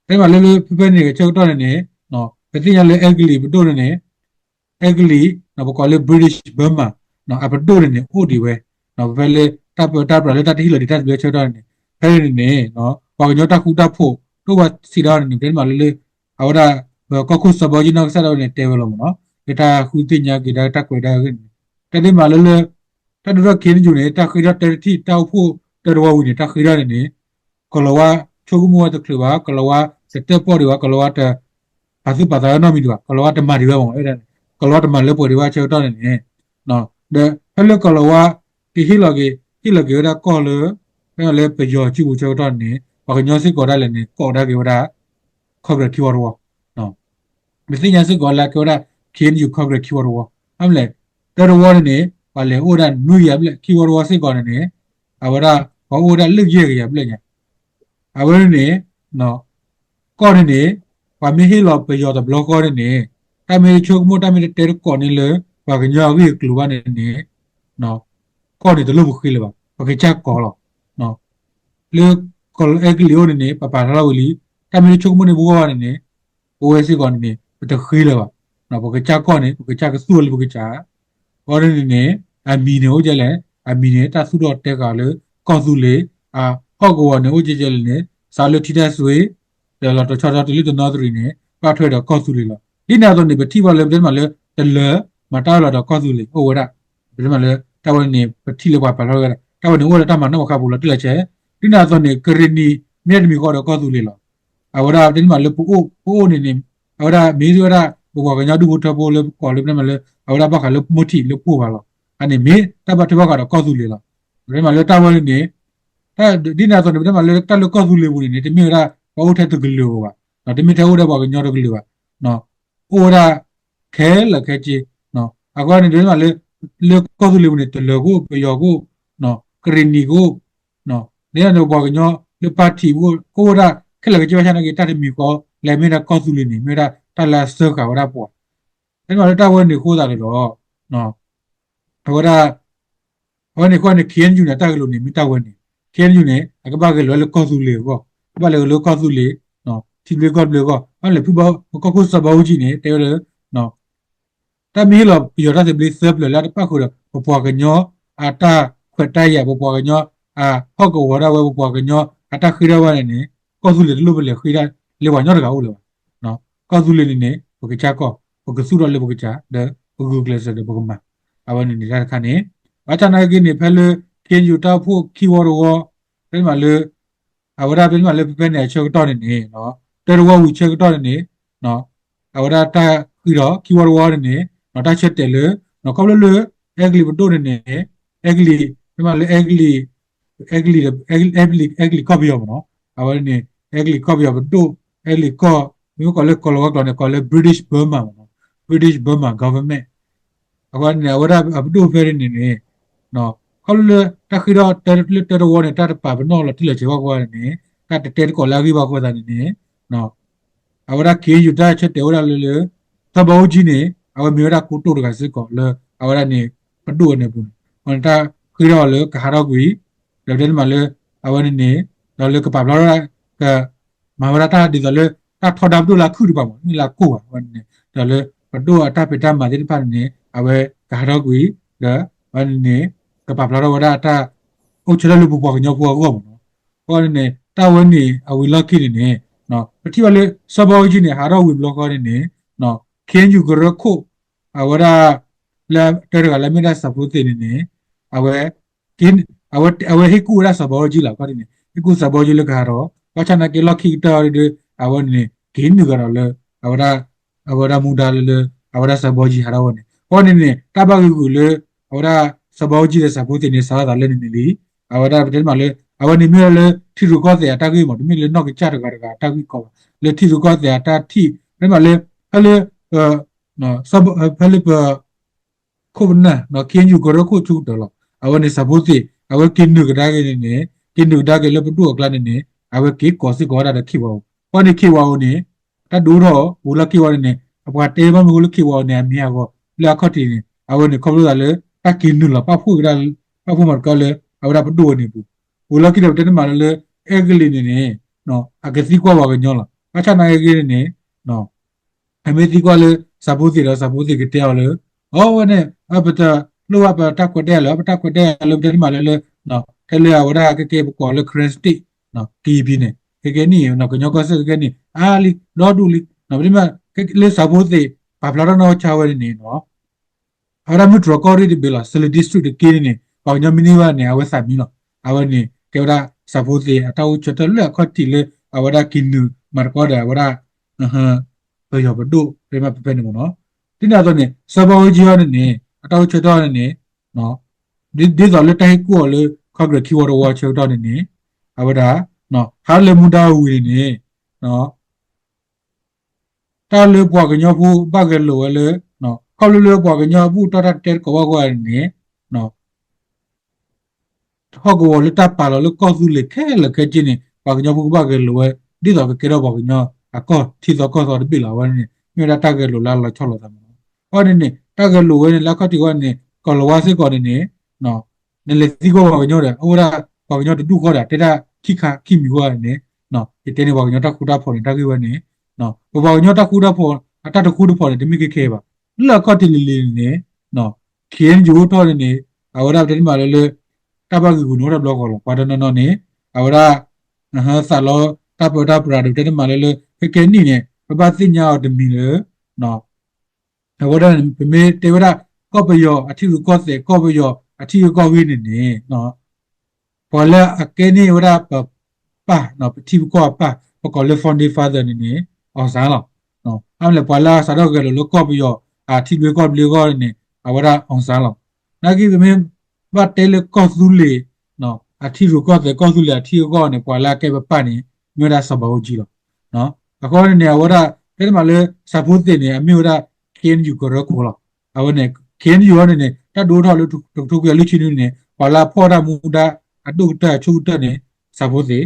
တဲမးလၢလၢဖဲဖဲန့ၣ်အဆၢကတီၢ်န့ၣ်န့ၣ် ပသ့ၣ်ညါလၢအဲကလံးပဒိၣ်န့ၣ်န့ၣ် အဲကလံး ပကိးလၢ British Burma အပဒိၣ်န့ၣ်န့ၣ် အိၣ်ဒံးဝဲ ဖဲလၢတၢ်ပၢတၢ်ပြးလၢတၢ်တဟ့ၣ်လီၤဒံးတၢ်သဘျ့အဆၢကတီၢ်န့ၣ်န့ၣ် ဖဲန့ၣ်န့ၣ် ပှၤကညီတၢ်ဃူတၢ်ဖိး တအိၣ်ဘၣ်စံးဒၣ်န့ၣ် တဲမးလၢလၢ အဝဲဒၣ် ပကီၢ်ခိၣ်စီၤဘၣ်အူကၠံနီၢ်ကစၢ်ဒၣ်ဝဲန့ၣ် တဲဝဲလီၤမ့ၢ်နီၤ လၢတၢ်ဃုသ့ၣ်ညါက့ၤဒၣ်တၢ်ကွဲးဒၣ်အဂ့ၢ်န့ၣ် တဲဒ်မးလၢလၢ တၢ်ဒုးထီၣ် ခ့ၣ်အ့ၣ်ယူၣ်န့ၣ် တၢ်ဃ့ထီၣ်တၢတထံၣ် တၢ်အိၣ်ဖှိၣ်တၢတဝီဝံၤန့ၣ် တၢ်ဃ့ထီၣ်န့ၣ်န့ၣ် ကီၤလၤဝါဆိကမိၣ်ဝဲတချုးဘၣ်, ကီၤလၤဝါတတဲပီၣ်ဒံးဘၣ်, ကီၤလၤဝါတပာ်သူၣ်ပာ်သးနီတမံၤဒံးဘၣ်, ကီၤလၤဝါတမၤဒံးဘၣ်မ့ၢ်ဝဲဒၣ်န့ၣ် ကီၤလၤဝါတမၤလၢပှဲၤဒံးဘၣ်အဆၢကတီၢ်န့ၣ်န့ၣ် ဒီးဖဲလၢကီၤလၤဝါကဟ့ၣ်လီၤက့ၤ ဟ့ၣ်လီၤက့ၤဝဲဒၣ်ကီၢ်လၢ ဖဲလၢပယီၤစုပူၤအဆၢကတီၢ်န့ၣ်န့ၣ် ပှၤကညီစ့ၢ်ကီးဒၣ်လဲာ်န့ၣ် ကိးဒၣ်က့ၤဝဲဒၣ် Congress ခံဝီတဝီ ပသ့ၣ်ညါစ့ၢ်ကီးလၢကဲဝဲဒၣ် ခ့ၣ်အ့ၣ်ယူၣ် Congress ခံဝီတဝီ, အမ့ၢ်လဲၣ် တၢတဝီန့ၣ်န့ၣ် ပှၤလဲၤအိၣ်ဒၣ်နွံကယၤဘျဲၣ်, ခံဝီတဝီစ့ၢ်ကီးန့ၣ်န့ၣ် အဝဲဒၣ် ပှၤအိၣ်ဝဲဒၣ်လၢယဲၢ်ကယၤဘျဲၣ်ညါ, အဝဲန့ၣ် ကီၢ်န့ၣ်န့ၣ် ပှၤမ့ၢ်ဟ့ၣ်လီၤပယီၤတဘျီဃီန့ၣ်န့ၣ် တၢ်မ့ၢ်ဆိကမိၣ် တၢ်မ့ၢ်တတဲသကိးန့ၢ်လၢ ပှၤကညီအဂ့ၢ်အကျိၤဘၣ်န့ၣ်န့ၣ် ကီၢ်န့ၣ်တလိၣ်ပဃ့လၢၤဘၣ်, ပကစၢ်ကိးလီၤ. လၢကီၤလၤဝါ အဲကလံးအိၣ်န့ၣ်န့ၣ် ပပာ်ထီၣ်ထီၣ်ဝံၤလံ, တၢ်မ့ၢ်ဆိကမိၣ်န့ၢ်ပဂီၢ်ဘၣ်န့ၣ်န့ၣ် ပဝဲစ့ၢ်ကီးန့ၣ်န့ၣ် ပတဃ့လၢၤဘၣ်. ပကစၢ်ကီၢ်န့ၣ် ပကစၢ်ကသူၣ်လီၤလၢပကစၢ် အဃိန့ၣ်န့ၣ် အမံၤန့ၣ်အိၣ်ကဲလဲၣ်, အမံၤန့ၣ် တၢ်သူၣ်ထီၣ်တဲဃာ်လၢကီၢ်သူလ့ၤ, အဟီၣ်ကဝီၤန့ၣ်အိၣ်ကဲလဲၣ်န့ၣ် စးလၢထံတၢ်စွ့ ဒီးလီၤတဆီထီတုၤလၢတနီသရံၣ်န့ၣ် ဘၣ်ထွဲဒီးကီၢ်သူလ့ၤလီၤ. ဒ်န့ၣ်အသိးန့ၣ် ပထံၣ်ဘၣ်လၢပတဲမးလၢ တလၢၤ မၤတၢ်လီၤဒီးကီၢ်သူလ့ၤ အိၣ်ဝဲဒၣ်, ပတဲမးလၢ တၢ်ဝဲန့ၣ် ပထံၣ်လၢပှၤပာ်ဖျါဝဲဒၣ် တၢ်ဝဲန့ၣ်အိၣ်ဝဲဒၣ်တၢ်မၤနီၣ်မၤဃါပူၤလီၤတံၢ်လီၤဆဲး, ဒ်န့ၣ်အသိးန့ၣ် ကရံၣ်နံၤ မ့ၢ်တမံၤဃီဒီးကီၢ်သူလ့ၤလီၤ. အဝဲဒၣ်ပတဲမးလၢပအိၣ် ပအိၣ်န့ၣ်န့ၣ် အဝဲဒၣ်မ့ၢ်ဝဲဒၣ် ပပှၤကညီဒူၣ်ဖိထၢဖိလၢပကိးလၢပတဲမးလၢ အဝဲဒၣ်ဘၣ်ဃးလၢမိၢ်ထံးလၢပှိၢ်ဘၣ်လီၤ. အန့ၣ်မ့ၢ်တၢ်ဘၣ်ထွဲဘၣ်ဃးဒီးကီၢ်သူလ့ၤလီၤ. ပတဲမးလၢတၢ်ဝဲန့ၣ်န့ၣ် တၢ်ဒ်န့ၣ်အသိးန့ၣ် ပတဲမးလၢတၢ်လၢကီၢ်သူလ့ၤပူၤန့ၣ်န့ၣ် တမ့ၢ်ဝဲဒၣ်ပှၤအိၣ်ထဲတကလုာ်ဧိၤဘၣ်, တမ့ၢ်ထဲအိၣ်ထဲပှၤကညီတကလုာ်ဘၣ်, အိၣ်ဝဲဒၣ်ခဲလၢာ်ခဲဆ့, အဃိန့ၣ် ပတဲမးလၢ လၢကီၢ်သူလ့ၤပူၤန့ၣ် တလၢၤကအိၣ်, ပယီၤကအိၣ်, ကရံၣ်နံၤကအိၣ်, ဒ်န့ၣ်အသိးပှၤကညီလၢ party ကအိၣ်ဝဲဒၣ်ခဲလၢာ်ခဲဆ့ဘၣ်ဆၣ်နာ်က့ တၢ်တမံၤဃီလၢမ့ၢ်ဒၣ်ကီၢ်သူလ့ၤန့ၣ် မ့ၢ်ဝဲဒၣ်တၢ်လၢအစၢဃာ်ဝဲဒၣ်ပှၤ ပတဲမးလၢတၢ်ဝဲန့ၣ်အဃိသတးန့ၣ်ဒီး အဝဲဒၣ် အဝဲန့ၣ်အဃိန့ၣ် ခ့ၣ်အ့ၣ်ယူၣ်န့ၣ် တၢ်ဂ့ၢ်လိာ်န့ၣ် မ့ၢ်တၢ်ဝဲန့ၣ် ခ့ၣ်အ့ၣ်ယူၣ်န့ၣ် အကဘၣ်ဂဲၤလိာ်ဝဲလၢကီၢ်သူလ့ၤအဂီၢ်, ကဘၣ်လဲၤဂဲၤလိာ်ကီၢ်သူလ့ၤ, ထံဘျ့ကီၢ်ဘျ့အဂီၢ်, ဘၣ်လဲၤဖုဘၣ် ပကီၢ်ခိၣ်စီၤဘၣ်အူကၠံန့ၣ် တဲဝဲလၢ တၢ်မ့ၢ်ဟ့ၣ်လီၤပယီၤတၢ်သဘျ့သၢပျၢၤလၢအတပၣ်ဃုာ်ဒီး ပပှၤကညီအတၢ်ခွဲးတၢ်ယာ် ပပှၤကညီအဟီၣ်ကဝီၤဒၣ်ဝဲ ပပှၤကညီအတၢ်ဃ့ဒၣ်ဝဲန့ၣ်န့ၣ် ကီၢ်သူလ့ၤတလိၣ်ပလဲၤဃ့ဒၣ်လၢပှၤကညီတဂၤအိၣ်လၢၤဘၣ်. ကီၢ်သူလ့ၤန့ၣ်န့ၣ် ပကစၢ်ကီၢ် ပကသူၣ်ထီၣ်လၢပကစၢ် ဒီး ပဂုာ်ကျဲးစၢးဒီးပကမၤ, အဝဲန့ၣ်န့ၣ်တၢ်တခါန့ၣ်, ဘၣ်ဆၣ်နာ်က့န့ၣ် ဖဲလၢ ခ့ၣ်ယူၣ် တၢ်အိၣ်ဖှိၣ်ခံဝီတဝီ တဲမးလၢ အဝဲဒၣ်တဲမးလၢ ဖဲဖဲန့ၣ်အဆၢကတီၢ်န့ၣ်န့ၣ် တၢတဝီဝံၤဆၢကတီၢ်န့ၣ်န့ၣ် အဝဲဒၣ်တၢ်ဃ့ဒီးခံဝီတဝီန့ၣ်န့ၣ် တၢ်ဆၢတဲာ်လၢ ခီဖျိလၢ အဲကလံးပဒိၣ်န့ၣ်န့ၣ် အဲကလံး တဲမးလၢ အဲကလံး အဲကလံး အဲကလံးကီၢ်ပယီၤမ့ၢ်နီၤ, အဝဲန့ၣ် အဲကလံးကီၢ်ပယီၤပဒိၣ် အဲကလံးကီၢ် မ့ၢ်ကိးလၢ ကိၤလၤဝါကျိာ်န့ၣ် ကိးလၢ British Burma မ့ၢ်နီၤ, British Burma government အဃိန့ၣ် အဝဲဒၣ်အပဒိၣ်ဖဲန့ၣ်န့ၣ် ခီဖျိလၢတၢ်ဃ့ထီၣ်တၢ်လၢတၢတဝီန့ၣ် တၢ်တပာ်ပနီၣ်လီၤတံၢ်လီၤဆဲးဘၣ်အဃိန့ၣ် တၢ်တတဲသကိးလၢအဂ့ၢ်ဘၣ်အဃိသတးန့ၣ်န့ၣ် အဝဲဒၣ် ခ့ၣ်ယူၣ် တၢ်ဆၢတဲာ်ဝဲဒၣ်လၢလၢ စီၤဘးအူကၠံန့ၣ် အဝဲမ့ၢ်ဝဲဒၣ်ကိတိာ်တဂၤစ့ၢ်ကီးလၢ အဝဲဒၣ်န့ၣ် ပဒိၣ်ဝဲန့ၣ်အပူၤန့ၣ် အဃိန့ၣ်တၢ်ဃ့ထီၣ်အီၤလၢကဟးထီၣ်ကွံာ် ဒီးတဲန့ၣ်မးလၢ အဝဲန့ၣ်န့ၣ် ဒီးလၢကပာ်ဖျါထီၣ် က မၤဝဲဒၣ်တၢ်ဒ်သိးလၢ တၢ်ထီဒါပဒိၣ်လၢအခုၣ်တပၤမး မ့ၢ်လၢအကိၢ်ဘၣ် အဝဲန့ၣ်န့ၣ် ဒီးလၢပဒိၣ်အတၢ်ဖံးတၢ်မၤသ့ၣ်တဖၣ်န့ၣ်န့ၣ် အဝဲကဟးထီၣ်ကွံာ် ဒီး အဝဲန့ၣ်န့ၣ် ကပာ်ဖျါထီၣ်ဝဲဒၣ်တၢ် အိၣ်ဆၢထၢၣ်လၢပပှၤကညီဖိအဂီၢ်မးနီၤ. အဃိန့ၣ်န့ၣ် တၢ်ဝဲန့ၣ်အဝံၤလီၢ်ခံန့ၣ်န့ၣ် ပထံၣ်ဘၣ်လၢ စီၤဘးအူကၠံန့ၣ် ဟးထီၣ်ဝံၤဘျီဃီန့ၣ်န့ၣ် ခ့ၣ်ယူၣ်ကရၢခိၣ် အဝဲဒၣ် လၢတၢတဂၤလၢမ့ၢ်ဒၣ်စီၤဖိသ့ၣ်န့ၣ်န့ၣ် အဝဲ အဝဲဟ့ၣ်ကူၣ်ဝဲဒၣ်စီၤဘးအူကၠံလီၤ အခီၣ်ထံးန့ၣ် ဟ့ၣ်ကူၣ်စီၤဘးအူကၠံလၢကဟးထီၣ် ဘၣ်ဆၣ်နာ်က့လီၢ်ခံကတၢၢ်အံၤဒီး အဝဲန့ၣ်န့ၣ် က့ၤနုာ်ကဒီးလၢ အဝဲဒၣ် အဝဲဒၣ်မူဒါလၢလၢ အဝဲဒၣ်စီၤဘးအူကၠံဟးထီၣ်ဝဲန့ၣ် အဃိန့ၣ်န့ၣ် တၢ်ဘၣ်ဂ့ၢ်ဂူာ်လၢ အဝဲဒၣ်စီၤဘးအူကၠံဒီးစီၤဖိသ့ၣ်န့ၣ် စးထီၣ်သးလၢန့ၣ်န့ၣ်လံ အဝဲဒၣ်ပတဲမးလၢ အဝဲန့ၣ်မ့ၢ်ဝဲဒၣ်လၢထံရူၢ်ကီၢ်သဲးအတၢ်ဂ့ၢ်မး တမ့ၢ်လၢနီၢ်ကစၢ်တဂၤတဂၤအတၢ်ဂ့ၢ်ကီဘၣ် လၢထံရူၢ်ကီၢ်သဲးအတၢ်ထံၣ် ပတဲမးလၢ ဖဲလၢ ဖဲလၢပ ခိၣ်ပနၢ် ခ့ၣ်ယူၣ်ကရၢခိၣ်ဆူကတၢၢ်လီၤ အဝဲန့ၣ်စီၤဖိသ့ၣ် အဝဲက့ၤနုာ်ကဒါက့ၤန့ၣ်န့ၣ် က့ၤနုာ်ကဒါက့ၤလၢပဒိၣ်အကျါန့ၣ်န့ၣ် အဝဲက့ၤကိးစ့ၢ်ကီးဝဲဒၣ်ဒီး ခ့ၣ်ဝါအိၣ် အဃိန့ၣ် ခ့ၣ်ဝါအိၣ်န့ၣ် တၢ်ဒုးအိၣ်ထီၣ်ဝံၤလီၢ်ခံဝံၤန့ၣ်န့ၣ် အပှၤတဲဘၣ်မနုၤအဃိလၢခ့ၣ်ဝါအိၣ်န့ၣ် အမံၤဟးဂီၤလၢအခီၣ်ထံးန့ၣ် အဝဲန့ၣ်ခီဖျိသးလၢ တၢ်က့ၤနုာ်လီၤပာ်ဖှိၣ်ကဒါ ပာ်ဖှိၣ်မၤသကိးလၢ အဝဲဒၣ်ပဒိၣ်ဝဲန့ၣ်အပူၤ ဝံၤလီၢ်ခံဒီးပတဲန့ၣ်မးလၢလၢ အဲကလံးန့ၣ်န့ၣ် အကသံကွၢ်ပှၤကညီလီၤ ဘၣ်ဆၣ်နာ်က့န့ၣ်န့ၣ် အမ့ၢ်သံကွၢ်လၢ စီၤဖိသ့ၣ်ဒီးစီၤဖိသ့ၣ်ကတဲအီၤလၢ အဝဲန့ၣ် ပတလိၣ်ဘၣ်ပတၢ်ခွဲးတၢ်ယာ်လၢ ပတၢ်ခွဲးတၢ်ယာ်လၢပတဲန့ၣ်မးလၢလၢ ထဲလၢအဝဲဒၣ်ကဲကဲပကိးလၢ Karen State ကရင်ပြည် န့ၣ် ခဲကဲနံၣ် ကညီကီၢ်စဲၣ်ခဲကဲနံၣ် အါလံ ဒီဒူၣ်လံ ပတဲမး လၢစီၤဖိသ့ၣ် ပာ်ဖျါထီၣ်နီၢ်ကစၢ်ဝဲန့ၣ်န့ၣ် အဝဲဒၣ်မုၢ်တြီၤကီၢ်ရ့ၣ်တဘ့ၣ်လီၤ Salween District တက့ၢ်န့ၣ်န့ၣ် ပှၤကညီမ့ၢ်န့ၢ်ဘၣ်န့ၣ် အဝဲသးမံလီၤ အဝဲန့ၣ် ကဲဝဲဒၣ်စီၤဖိသ့ၣ် အတၢ်အိၣ်ဆၢထၢၣ်လၢအခီၣ်ထံးလၢ အဝဲဒၣ်က့ၤနုာ်မၤသကိးဒီးအဝဲဒၣ် ပယီၤပဒိၣ် တဲမးဖဲဖဲန့ၣ်မးနီၤ ဒ်န့ၣ်အသိးန့ၣ် စီၤဘးအူကၠံအံၤန့ၣ်န့ၣ် အတၢ်အိၣ်ဆၢထၢၣ်န့ၣ်န့ၣ် ဒ်သိးလၢတၢ်ဟ့ၣ်ကူၣ်အီၤလၢ Congress ခံဝီတဝီဆၢကတီၢ်န့ၣ်န့ၣ် အဝဲဒၣ် ဟးလၢမူဒါဝံၤန့ၣ်န့ၣ် တၢ်လၢပှၤကညီဖိဘၣ်ဂဲၤလိာ်ဝဲလၢ ခီဖျိလၢပှၤကညီအဘူၣ်တီၢ်တၢ်တဲသကိးဘၣ်အဃိန့ၣ်န့ၣ် ဟီၣ်ကဝီၤလၢတၢ်ပာ်လီၤလၢကီၢ်သူလ့ၤခဲလၢာ်ခဲဆ့န့ၣ် ပှၤကညီဖိကဘၣ်ဂဲၤလိာ်ဝဲ ဒ်သိးကကဲထီၣ်ပှၤကညီအကီၢ်ထံသီကီၢ်သီတဘ့ၣ်လီၤ. အဝဲန့ၣ် မ့ၢ်ဝဲဒၣ်တၢ်ဂဲၤလိာ်လၢအလီၤဆီလိာ်သးမး. အဃိန့ၣ်န့ၣ် တၢ်ဂဲၤလိာ်ဝဲန့ၣ် လၢအခီၣ်ထံးအဂီၢ်န့ၣ် ကိၤလၤဝါစ့ၢ်ကီးန့ၣ်န့ၣ် နလဲၤသံကွၢ်ပှၤကညီဒီး အိၣ်ဝဲဒၣ်ပှၤကညီတဒူၣ်ဃီဒီး တဲဒၣ်ခံခါခံမံၤအဂီၢ်န့ၣ် ယတဲန့ၣ် ပှၤကညီတၢ်ဃူတၢ်ဖိးန့ၣ် တၢ်ဂ့ၢ်ဝဲန့ၣ် ပပှၤကညီတၢ်ဃူတၢ်ဖိး အတၢ်တဃူတဖိးန့ၣ် တမ့ၢ်ခဲခဲဘၣ်. လၢအခီၣ်ထံးလံၤလံၤန့ၣ်န့ၣ် ခ့ၣ်အဲၣ်ယူၣ် အိၣ်ထီၣ်န့ၣ်န့ၣ် အဝဲဒၣ်ပတဲတမံၤလၢလၢ တၢ်ဘၣ်ဂ့ၢ်ဂူာ်န့ၣ်အိၣ်ထီၣ်ဘျီဃီလီၤ. ပှၤတနီၤနီၤန့ၣ် အဝဲဒၣ် သးလီတၢ်ပၢတၢ်ပြးဒီး ပတဲတမံၤလၢလၢ ခဲကဲနံၣ်န့ၣ် ပဘၣ်သ့ၣ်ညါအီၤတမံၤလၢ အဝဲဒၣ်န့ၣ် ပမ့ၢ်တဲဝဲဒၣ် ကီၢ်ပယီၤအထံရူၢ်ကီၢ်သဲး ကီၢ်ပယီၤအထံအကီၢ်ဂ့ၢ်န့ၣ်န့ၣ် ပှၤလၢအကဲန့ၢ်ဝဲဒၣ်ပပၢ် ပထံပကီၢ်အပၢ် ပကိးလၢ founding father န့ၣ်န့ၣ် အောင်ဆန်း လီၤ. အမ့ၢ်လဲၣ် ပှၤလၢအစးထီၣ်ဂဲၤလိာ်လၢကီၢ်ပယီၤအထံလွဲကီၢ်ဘျ့အဂီၢ်န့ၣ် အဝဲဒၣ် အောင်ဆန်း လီၤ. နာ်က့ ပမ့ၢ်ဘၣ်တဲလၢကီၢ်သူလ့ၤ အထံရူၢ်ကီၢ်သဲး ကီၢ်သူလ့ၤအထံအကီၢ်န့ၣ် ပှၤလၢအကဲပပၢ်န့ၣ် မ့ၢ်ဝဲဒၣ်စီၤဘးအူကၠံလီၤ. အဃိန့ၣ်န့ၣ် အဝဲဒၣ် တဲတမံၤလၢ စီၤဖိသ့ၣ်န့ၣ် အမ့ၢ်ဝဲဒၣ် ခ့ၣ်အဲၣ်ယူၣ် ကရၢခိၣ်လီၤ. အဝဲန့ၣ် ခ့ၣ်အဲၣ်ယူၣ် အံၤန့ၣ်န့ၣ် တၢ်ဒုးအိၣ်ထီၣ်လၢတကထိခွံကယၤလွံၢ်ဆံနွံန့ၣ် ပှၤလၢအဖီၣ်တၢ်မူဒါ အဒိၣ်ကတၢၢ်အဆိကတၢၢ်န့ၣ် စီၤဖိသ့ၣ်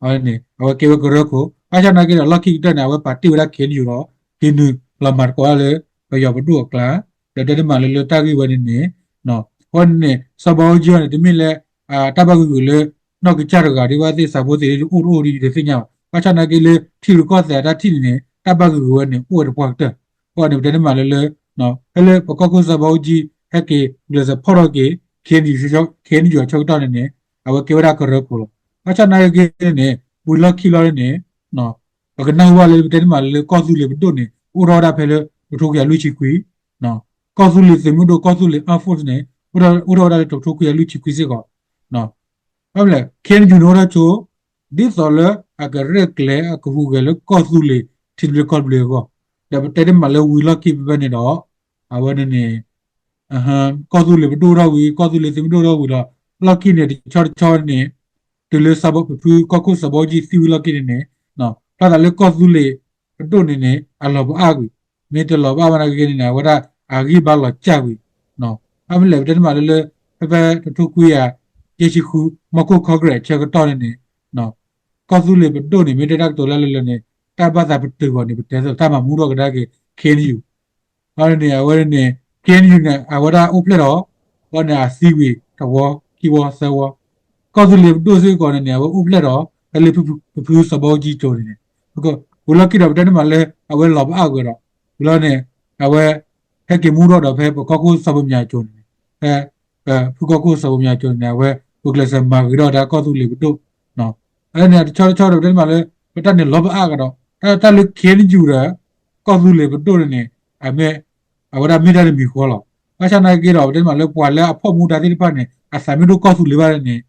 အဝဲန့ၣ် အဝဲကဲဝဲကရၢခိၣ် ဘၣ်ဆၣ်နာ်က့ဒီး လီၢ်ခံကတၢၢ်န့ၣ် အဝဲပာ်တ့ၢ်ဝဲဒၣ် ခ့ၣ်အဲၣ်ယူၣ် ဒီး က့ၤနုာ်လီၤမၤသကိးတၢ်လၢ ပယီၤပဒိၣ်အကျါ ဒီးတဲတမံၤလၢလၢတၢ်ဂ့ၢ်ဝဲန့ၣ်န့ၣ် အဃိန့ၣ်န့ၣ် စီၤဘးအူကၠံအံၤန့ၣ် တမ့ၢ်လၢ တၢ်ဘၣ်ဂ့ၢ်ဂူာ်လၢ နီၢ်ကစၢ်တဂၤဒ်ဘၣ်သ့ၣ် စီၤဖိသ့ၣ်အိၣ်တအိၣ်ဒ်ယတသ့ၣ်ညါဘၣ်. ဘၣ်ဆၣ်နာ်က့လၢ ထံရူၢ်ကီၢ်သဲးအတၢ်ထံၣ်န့ၣ်န့ၣ် တၢ်ဘၣ်ဂ့ၢ်ဂူာ်ဝဲန့ၣ် အိၣ်ဝဲတပှၢ်ကတၢၢ်. အဃိန့ၣ် ပတဲတမံၤလၢလၢ ဖဲလၢပကီၢ်ခိၣ်စီၤဘးအူကၠံ ဟဲက့ၤ ကျဲးစၢးဖီၣ်ထီၣ်က့ၤ ခ့ၣ်အဲၣ်ယူၣ် ခ့ၣ်အဲၣ်ယူၣ်အဆၢကတီၢ်န့ၣ်န့ၣ် အဝဲကဲဝဲဒၣ်ကရၢခိၣ်လီၤ. ဘၣ်ဆၣ်နာ်က့န့ၣ်န့ၣ် ဝံၤလီၢ်ခံလီၤန့ၣ် ပကနၢ်ဟူဘၣ်လၢပတဲတမံၤလၢလၢကီၢ်သူလ့ၤပဒိၣ်န့ၣ် အိၣ်ထီၣ်ဝဲဒၣ်ဖဲလၢ တကထိခွံကယၤလွံၢ်ဆံခွံ ကီၢ် ကီၢ်သူလ့ၤသုးမုၢ်ဒိၣ် ကီၢ်သူလ့ၤ Armed Force န့ၣ် အိၣ်ထီၣ်ဝဲဒၣ်လၢတကထိခွံကယၤလွံၢ်ဆံခွံစ့ၢ်ကီး, ဘၣ်မနုၤလဲၣ် KNU န့ၣ်အိၣ်ထီၣ်ဆိ ဒ်သိးလၢအကရဲၣ်ကျဲၤ အကဟူးဂဲၤလၢကီၢ်သူလ့ၤ ထံသဘျ့ကီၢ်သဘျ့အဂီၢ်, ဒီးပတဲတမံၤလၢဝံၤလီၢ်ခံဖဲဖဲန့ၣ်ဒီး အဝဲန့ၣ်န့ၣ် ကီၢ်သူလ့ၤပဒိၣ်ထီၣ်ဝံၤ ကီၢ်သူလ့ၤသုးမုၢ်ဒိၣ်ထီၣ်ဝံၤဒီး လီၢ်ခံန့ၣ် တဆီတဆီန့ၣ် တုၤလၢပဖုကီၢ်ခိၣ်စီၤဘီကၠံသံဝံၤလီၢ်ခံန့ၣ်န့ၣ် ဖျါသးလၢကီၢ်သူလ့ၤပဒိၣ်န့ၣ်န့ၣ် အလီၤပအါကွံာ်, မ့ၢ်တလီၤပအါဘၣ်နာ်က့န့ၣ်န့ၣ် အဝဲဒၣ်အဂံၢ်ဘါလီၤစၢ်ကွံာ်, ဘၣ်မနုၤလဲၣ် ပတဲတမံၤလၢလၢ ဖဲဖဲတကထိခွံကယၤ ယဲၢ်ဆံဃု မီၢ်ခိၣ် Congress ဆၢကတီၢ်န့ၣ်န့ၣ် ကီၢ်သူလ့ၤပဒိၣ်န့ၣ် မ့ၢ်တဲတၢ်ကတိၤလၢလၢလၢန့ၣ် တၢ်ဘၣ်သးပတုာ်အဂီၢ်န့ၣ် ပတဲသးတၢ်မၤမူထီၣ်ကဒါက့ၤ KNU အန့ၣ်န့ၣ် အဝဲန့ၣ် KNU န့ၣ် အဝဲဒၣ်အိၣ်ဖျဲၣ်ထီၣ်, အန့ၣ် အသံကွံာ်တဝီ ခံဝီ သၢဝီ, ကီၢ်သူလ့ၤပဒိၣ်စ့ၢ်ကီးန့ၣ်န့ၣ် အဝဲအိၣ်ဖျဲၣ်ထီၣ် ဖဲလၢပဖုစီၤဘီကၠံကၠိၤန့ၣ်န့ၣ်, ဝံၤလီၢ်ခံဒီး ပတဲတမံၤလၢ အဝဲလီၤပအါကွံာ်ဒီး ဝံၤလီၤန့ၣ် အဝဲ ဟဲက့ၤမူထီၣ်ဒီး ဖဲပကီၢ်ခိၣ်စီၤဘိမၠးကၠိၤန့ၣ်န့ၣ်, ဖဲ ဖုကီၢ်ခိၣ်စီၤဘိမၠးကၠိၤန့ၣ်န့ၣ် အဝဲ ဂုာ်ကျဲးစၢးမၤဂ့ၤထီၣ်ဝဲဒၣ်ကီၢ်သူလ့ၤပဒိၣ် အန့ၣ် တဆီတဆီဒီး ပတဲတမံၤလၢ ပတၢ်န့ၣ်လီၤပအါကဒီး တၢ်လၢ KNU ဒီး ကီၢ်သူလ့ၤပဒိၣ်န့ၣ်န့ၣ် အမ့ၢ် အဝဲဒၣ်မ့ၢ်တၢ်တမံၤဃီလီၤ. ဘၣ်ဆၣ်နာ်က့ဒီး ပတဲတမံၤလၢပှၤလၢအဖီၣ်မူဒါသ့ၣ်တဖၣ်န့ၣ် အသးမ့ၢ်ဒိၣ်ကီၢ်သူလ့ၤဘၣ်န့ၣ်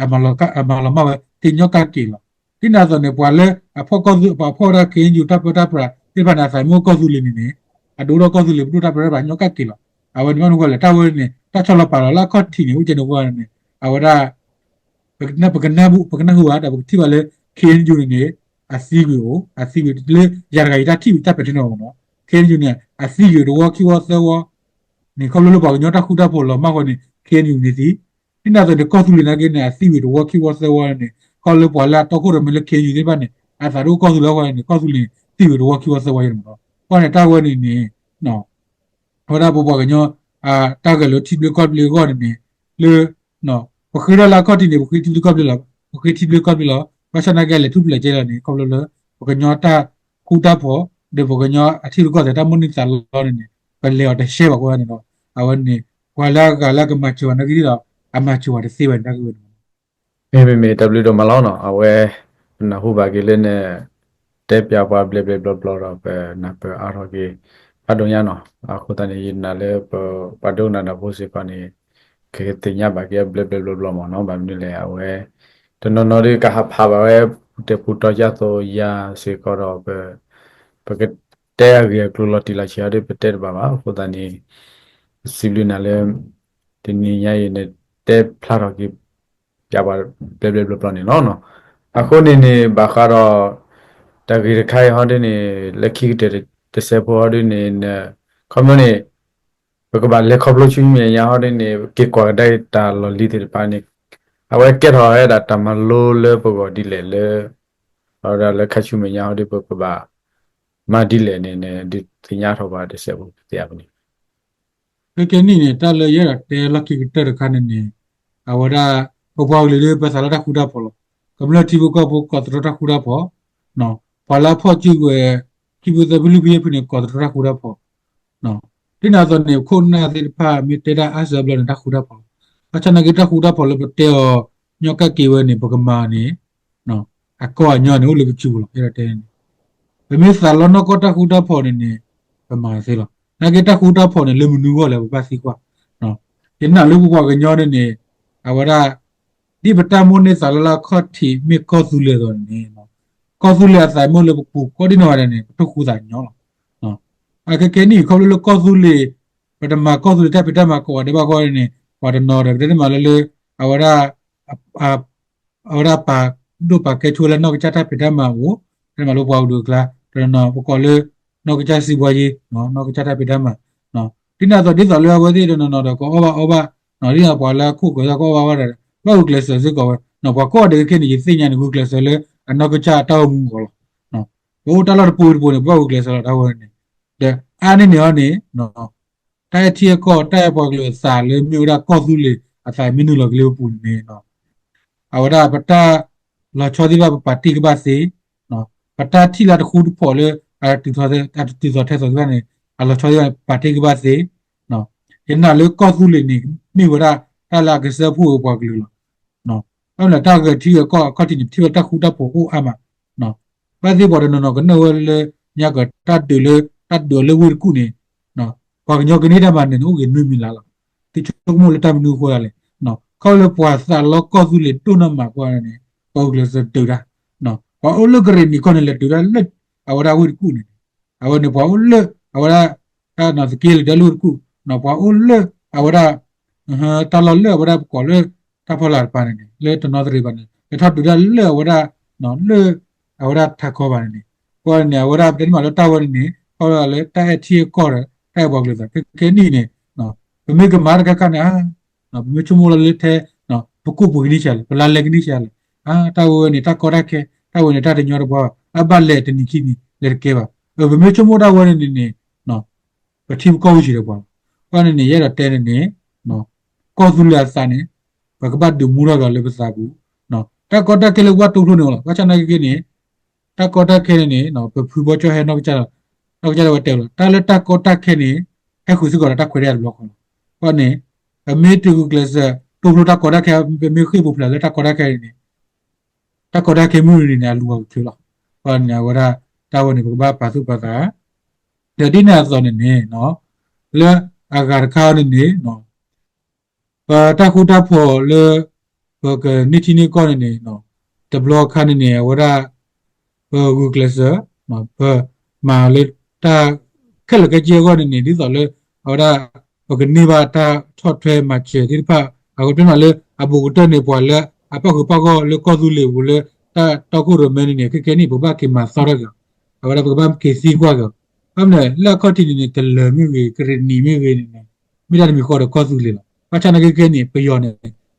အမၤလီၤမၢ်ဝဲ ကညီကၢ်က့ၤလီၤ. ဒ်န့ၣ်အသိးန့ၣ် ပှၤလၢအဖီၣ်ကီၢ်သူ ပှၤဖီၣ်ဝဲဒၣ် KNU တၢ်ပၢတၢ်ပြးသ့ၣ်တဖၣ်န့ၣ် အသးမ့ၢ်အိၣ်ကီၢ်သူလ့ၤန့ၣ်န့ၣ် အဒိၣ်ထီၣ်ကီၢ်သူလ့ၤပဒိၣ်တၢ်ပၢတၢ်ပြးကညီကၢ်က့ၤလီၤ. အဝဲန့ၣ်ဘၣ်မနုၤဃိလဲၣ် တၢ်ဝဲန့ၣ် တၢ်ဆီလီၤပာ်လီၤလၢအခီၣ်ထံးန့ၣ် အိၣ်ကဲန့ၣ်အဃိန့ၣ် အဝဲဒၣ် ပကနၢ်ဟူ ပကနၢ်ဟူဘၣ်ဒီး ပကထံၣ်ဘၣ်လၢ KNU န့ၣ်န့ၣ် အသံကွံာ်အိၣ် အသံကွံာ်လၢယၤတဂၤယတၢ်ထံၣ်တၢ်ပဲာ်ထံနီၤမးနီၤ KNU န့ၣ် အသံကွံာ်တဝီခံဝီသၢဝီ န့ၣ် ခီဖျိလၢပှၤကညီတၢ်ဃူတၢ်ဖိးလီၤမၢ်ဃီန့ၣ် KNU န့ၣ်သံ, ဒ်န့ၣ်အသိးန့ၣ် ကီၢ်သူလ့ၤနာ်က့န့ၣ် အသံကွံာ်တဝီခံဝီသၢဝီန့ၣ် ခီဖျိလၢပှၤလၢအတီခိၣ်ရိၣ်မဲလၢ KNU သ့ၣ်တဖၣ်န့ၣ် အသးဒိၣ်ကီၢ်သူလ့ၤအဃိန့ၣ် ကီၢ်သူလ့ၤန့ၣ် သံကွံာ်တဝီခံဝီသၢဝီယဲန့ၣ်မးနီၤ. အဃိန့ၣ် တၢ်ဝဲန့ၣ်န့ၣ် အဝဲဒၣ်ပပှၤကညီ တၢ်ဂဲၤလိာ်ထံသဘျ့ကီၢ်သဘျ့အဂီၢ်န့ၣ်န့ၣ် လၢ ပဃ့ထီၣ်လၢအခီၣ်ထံးန့ၣ် ပဃ့ထံသဘျ့ကီၢ်သဘျ့လီၤ, ပဃ့ထံသဘျ့ကီၢ်သဘျ့လီၤ. ဘၣ်ဆၣ်နာ်က့အလဲၤထူၣ်ဖျဲးကဲလီၤန့ၣ် ခီဖျိလၢ ပကညီတၢ်ဃူတၢ်ဖိး ဒီးပကညီအထံရူၢ်ကီၢ်သဲးတၢ်မိၣ်န့ၢ်သးလီန့ၣ်န့ၣ် ပလဲၤအီၤတရှဲဘၣ်အဃိန့ၣ်ဒီး အဝဲန့ၣ် ပှၤလၢအဂၤလၢအကမၤစၢၤဝဲနာ်က့ဒီး အမၤစၢၤဝဲတသ့ဝဲန့ၣ် တၢ်ဂ့ၢ်ဝဲန့ၣ် မ့မ့ၢ်တၢ်ဘျုးဒိၣ်မးလီၤနီၤ အဝဲ ပနၢ်ဟူဘၣ်က့ၤလၢန တဲပျးပှၤဘျဲးဘျဲးဘျီဘျီဒီး ပနၢ်ပၢၢ်အါထီၣ်က့ၤ ဖးဒိၣ်ညါနီၤ. အဃိသတးန့ၣ် ယနာ်လၢပ ပှၤဒိကနၣ်တၢ်ဖိစ့ၢ်ကီးန့ၣ် ကသ့ၣ်ညါဘၣ်က့ၤအဘျဲးဘျဲးဘျီဘျီမးနီၤ. ဘၣ်မနုၤလဲၣ် အဝဲ တနီၤနီၤဒီးကဟးဖးဘၣ်ဝဲ ပူၤတဲာ်ပူၤတီၤယါသိးယါစ့ၢ်ကီးဒီး ပ ပကတဲအဂ့ၢ်အကျိၤလီၤတံၢ်လီၤဆဲးအီၤဒီး ပတဲတဘၣ်ဘၣ်. အဃိသတးန့ၣ် ပစံးဘျုးနၤလၢ တနံၤညါအံၤန့ၣ် တဲဖျါထီၣ်က့ၤ ပျးပှၤဘျဲးဘျဲးဘျီဘျီန့ၣ်လီၤ. အဃိန့ၣ်န့ၣ် ဘၣ်ဃးဒီး တၢ်ဂ့ၢ်တခါအံၤဟီဒ်န့ၣ် လၢခံကတၢၢ်တစဲးဖိဟီဒ်န့ၣ် ခီဖျိန့ၣ် ပကဘၣ်လဲၤခီဖျိဆူမဲာ်ညါဟီဒ်န့ၣ် က့ၤကွၢ်ကဒါက့ၤတၢ်လီၢ်လံၤသ့ၣ်တဖၣ်န့ၣ် အဝဲကဲထီၣ်ဝဲဒၣ်တၢ်မၤလိလၢပဂီၢ်ဒ်လဲၣ်လၢ အဝဲဒၣ်လၢခါဆူမဲာ်ညါဟီဒ်ပကဘၣ် မၤဒ်လဲၣ်န့ၣ် ဒုးသ့ၣ်ညါထီၣ်ဘၣ်တစဲးဖိသ့ဧါန့ၣ် ခဲကနံၣ်န့ၣ် တၢ်လၢယအဲၣ်ဒိးတဲလီၢ်ခံကတၢၢ်တခါန့ၣ်န့ၣ် အဝဲဒၣ် ပပှၤကလုာ်ဒီး ပသးလၢတၢ်ဃူတၢ်ဖိးလီၤ. ကမျၢၢ်ထံဖိကီၢ်ဖိကိးသတြီတၢ်ဃူတၢ်ဖိး, ပှၤလၢအဖီၣ်စုကဝဲၤ ခံဖုသၢဖုလွံၢ်ဖုယဲၢ်ဖုန့ၣ် ကိးသတြီတၢ်ဃူတၢ်ဖိး, ဒ်န့ၣ်အသိးန့ၣ် ခိၣ်နၢ်သ့ၣ်တဖၣ်မ့ၢ်တဲတၢ်အါစၢၤအါဘျီန့ၣ် တၢ်ဃူတၢ်ဖိးလီၤ. ဘၣ်ဆၣ်နာ်က့တၢ်ဃူတၢ်ဖိးလၢပတဲအီၤ ညီကၣ်က့ၤဝဲန့ၣ် ပကမၤန့ၣ် အကီၢ်အညီန့ၣ် အိၣ်လၢပစုပူၤလီၤ. ယဲဒၣ်တဲန့ၣ် ပမ့ၢ်သးလီနီၢ်ကီၢ်တၢ်ဃူတၢ်ဖိးန့ၣ်န့ၣ် ပမၤသ့လီၤ. နာ်က့တၢ်ဃူတၢ်ဖိးန့ၣ် လၢမနုၤအဂီၢ်လဲၣ် ပဘၣ်သံကွၢ်. ယနာ်လၢပပှၤကညီန့ၣ်န့ၣ် အဝဲဒၣ် ဒ်ပတၢ်မိၣ်န့ၢ်သးလၢလၢအခီၣ်ထံး မ့ၢ်ကီၢ်သူလ့ၤအသိးန့ၣ် ကီၢ်သူလ့ၤအသးမ့ၢ်အိၣ်လၢပပူၤကိးဒ်နီၢ်ဂၤဒဲးန့ၣ် ပထိၣ်ဃူသးညီလီၤ. အခဲကနံၣ်အံၤ ခီဖျိလၢကီၢ်သူလ့ၤ ပတမၤကီၢ်သူလ့ၤတၢ်ဖံးတၢ်မၤကိးဂၤဒဲးဘၣ်အဃိန့ၣ် ပှၤတနီၤဒီး ပတဲတမံၤလၢလၢ အဝဲဒၣ် အဝဲဒၣ်ပာ်ဒိၣ်ပာ်ကဲဆိလၢနီၢ်ကစၢ်တၢ်ဖံးတၢ်မၤအပူၤ, တဲမးလၢပှၤကဒုးအကျါ တနီၤနီၤ ပကိးလၢ နီၢ်ကစၢ်စံးဘှါယ့ နီၢ်ကစၢ်တၢ်ဖံးတၢ်မၤ, ဒ်န့ၣ်အသိးဒ်သိးလၢအဝဲသ့ၣ်တနီၤနီၤဒီး ကအီၣ်ဘၣ်အီဘၣ်, ဒ်န့ၣ်ပှၤလၢအခိၣ်ကၢၤသၣ်ကအီၣ်ဘၣ်အီဘၣ်ဒီး ဘၣ်ဂုာ်ကျဲးစၢးစ့ၢ်ကီးဝဲ, ပှၤကိးဂၤဒဲးခဲအံၤန့ၣ် ယသ့ၣ်ညါန့ၣ် ဂုာ်ကျဲးစၢးလၢအနီၢ်ကစၢ်အတၢ်အိၣ်မူအဂီၢ်လီၤ. ပအိၣ်တၢ်လီၢ်တပူၤတပူၤန့ၣ် ပဘၣ်ဂုာ်ကျဲးစၢးလီၤတၢ်ဝဲန့ၣ်, ဒီးအါန့ၢ်န့ၣ်ဟီန့ၣ် တၢ်အဲၣ်ထံအဲၣ်ကီၢ် တၢ်အဲၣ်ပှၤကလုာ်အသးလၢမ့ၢ်ဝဲဒၣ်ကီၢ်သူလ့ၤအသးမ့ၢ်နုာ်လီၤက့ၤလၢပပူၤန့ၣ်န့ၣ် အဝဲဒၣ်ပတၢ်လီၤဆီသ့ၣ်တဖၣ်ပပာ်တ့ၢ်ကဘၣ်သ့, ပတၢ်ထံၣ်လၢတဃူတဖိးလၢ အတတုၤသိးထဲသိးသ့ၣ်တဖၣ်န့ၣ် အလီၤဆီသ့ၣ်တဖၣ်န့ၣ် ပပာ်တ့ၢ်ကဘၣ်သ့, ယနာ်လၢကီၢ်သူလ့ၤန့ၣ် မ့ၢ်ဝဲဒၣ်တၢ်လၢအကစၢၢ်ဖှိၣ်ဝဲပှၤကလုာ်လီၤ. ဘၣ်မနုၤလဲၣ် တၢ်ဂဲၤထံဂဲၤကီၢ်အခီၣ်ထံးန့ၣ် ပထံၣ်ဝဲတၢ်ဃူတၢ်ဖိးအိၣ်အါမး, ဘၣ်သ့ၣ်ပှၤတနီၤနီၤကနၢ်ဝဲလၢ ညါကတၢ်ဒုးလၢ တၢ်ဒုးအီၤလၢဝ့ၢ်တကူၣ်န့ၣ်, ပှၤ ပှၤကညီကန့ၢ်တၢ်မၤနၢၤန့ၣ် အိၣ်ဂ့ၤနွံမံၤလၢ်လီၤ. သုဆိကမိၣ်လၢတၢ်မနုၤအဃိသတးလဲၣ်, ခီဖျိလၢပှၤသးလီကီၢ်သူလ့ၤဒိၣ်နီၢ်မးအဃိန့ၣ် ပှၤဂုာ်ကျဲးစၢးတုၤတၢ်, ပှၤအိၣ်လၢကရ့ၣ်နံၤကီၢ်န့ၣ် လဲၤတုၤတၢ်လၢ အဝဲဒၣ်ဝ့ၢ်တကူၣ်န့ၣ်, အဝဲန့ၣ်ပှၤအိၣ်လၢ အဝဲဒၣ် တၢ်နီၣ်သက့လဲၤတုၤတၢ်လၢဝ့ၢ်တကူၣ်, ပှၤအိၣ်လၢ အဝဲဒၣ် တၢ်လီၢ်လၢအဝဲဒၣ်ပကိးလၢ တၢ်ဖီလာ်တပၤန့ၣ်န့ၣ် လၢတနီသရံၣ်ဘၣ်န့ၣ် လဲၤထီၣ်တုၤတၢ်လၢအဝဲဒၣ် လၢ အဝဲဒၣ်ထးခီဘၣ်န့ၣ်န့ၣ်, အဃိန့ၣ် အဝဲဒၣ်ပတဲန့ၣ်မးလၢတၢ်ဝဲန့ၣ်န့ၣ် ခီဖျိလၢတၢ်အဲၣ်ထံအဲၣ်ကီၢ်ဒီး တၢ်အဲၣ်ပှၤကလုာ်သး ခဲခဲနံၣ်န့ၣ် ပမ့ၢ်ကမၤတခါခါန့ၣ် ပမ့ၢ်ဆိကမိၣ်လီၤလၢထဲ ပကိၣ်ပှ့ၤကနံၣ်ဆံးလဲၣ် ပလါလဲကနံၣ်ဆံးလဲၣ်, တၢ်ဝဲဝဲန့ၣ် တၢ်ကီတၢ်ခဲ တၢ်ဝဲန့ၣ်တၢ်တညီတဘှီဘၣ်, အဘၣ်လဲၤတနံၤခံနံၤ လဲၤတကဲဘၣ်. ပမ့ၢ်ဆိကမိၣ်တၢ်ဝဲန့ၣ်န့ၣ်န့ၣ် ပထံပကီၢ်အိၣ်ယံၤဒီးပှၤလီၤ. အဃိန့ၣ်န့ၣ် ယအဲၣ်ဒိးတဲန့ၣ်န့ၣ် ကီၢ်သူလ့ၤအသးန့ၣ် ပကဘၣ်ဒုးမူထီၣ်က့ၤလၢပသးပူၤ, တၢ်ကီတၢ်ခဲလၢပဘၣ်တိဖျိန့ၣ်လီၤ. ဘၣ်ဆၣ်နာ်က့က့န့ၣ် တၢ်ကီတၢ်ခဲန့ၣ်န့ၣ် ပဖုဘီကၠီၣ်ဟဲနီၢ်ကစၢ်ဒီး နီၢ်ကစၢ်ဒၣ်ဝဲတဲလီၤ တၢ်လၢတၢ်ကီတၢ်ခဲန့ၣ် ဟဲဃုာ်စ့ၢ်ကီးဒီးတၢ်ခွဲးတၢ်ယာ်တဘျီဃီလီၤ. အဃိန့ၣ် ပမ့ၢ်တဂုာ်ကျဲးစၢး တိဖျိတၢ်ကီတၢ်ခဲ ပမ့ၢ်ဃ့ၢ်ပူၤဖျဲးလၢတၢ်ကီတၢ်ခဲန့ၣ်န့ၣ် တၢ်ကီတၢ်ခဲမုၢ်နံၤန့ၣ်န့ၣ် အလူၤအကထုးလီၤ. အဃိန့ၣ် အဝဲဒၣ် တၢ်ဝဲန့ၣ် ပကဘၣ်ပာ်သူၣ်ပာ်သး ဒီးဒ်န့ၣ်အသိးန့ၣ်န့ၣ် လၢအဂၤတခါန့ၣ်န့ၣ် ပတၢ်ဃူတၢ်ဖိးလၢ ပကန့ၢ်ထံန့ၢ်ကီၢ်န့ၣ်န့ၣ် တဘျီအခါန့ၣ်န့ၣ် အဝဲဒၣ် ပဂုာ်ကျဲးစၢး ပမၤလၢတၢ်ခဲလၢာ်ခဲဆ့အဂီၢ်န့ၣ်န့ၣ် ဒ်သိးလၢ အဝဲဒၣ် ပကန့ၢ်ဘၣ်တၢ်ဆီၣ်ထွဲမၤစၢၤသ့ၣ်တဖၣ် အဃိပတဲမးလၢအဘူးကတၢၢ်န့ၣ် ပှၤလၢအပၣ်ဃုာ်ပၣ်ဂီၢ်လၢကီၢ်သူလ့ၤပူၤလၢ တၢ်တီခိၣ်ရိၣ်မဲန့ၣ်န့ၣ် ခဲခဲနံၣ် ပကဘၣ်က့ၤမၤသီထီၣ်က့ၤအီၤ, အဝဲဒၣ်ပကဘၣ်က့ၤသံကွၢ်က့ၤအီၤ, ဘၣ်မနုၤလဲၣ် လၢအခီၣ်ထံးန့ၣ်န့ၣ် တလၢၤမ့ၢ်ဂ့ၤ ကရ့ၣ်နံၤမ့ၢ်ဂ့ၤန့ၣ်န့ၣ် မ့ၢ်တၢ်တမံၤဃီဒီးကီၢ်သူလ့ၤလီၤ. ဘၣ်ဆၣ်နာ်က့ခဲန့ၣ် ပယီၤန့ၣ်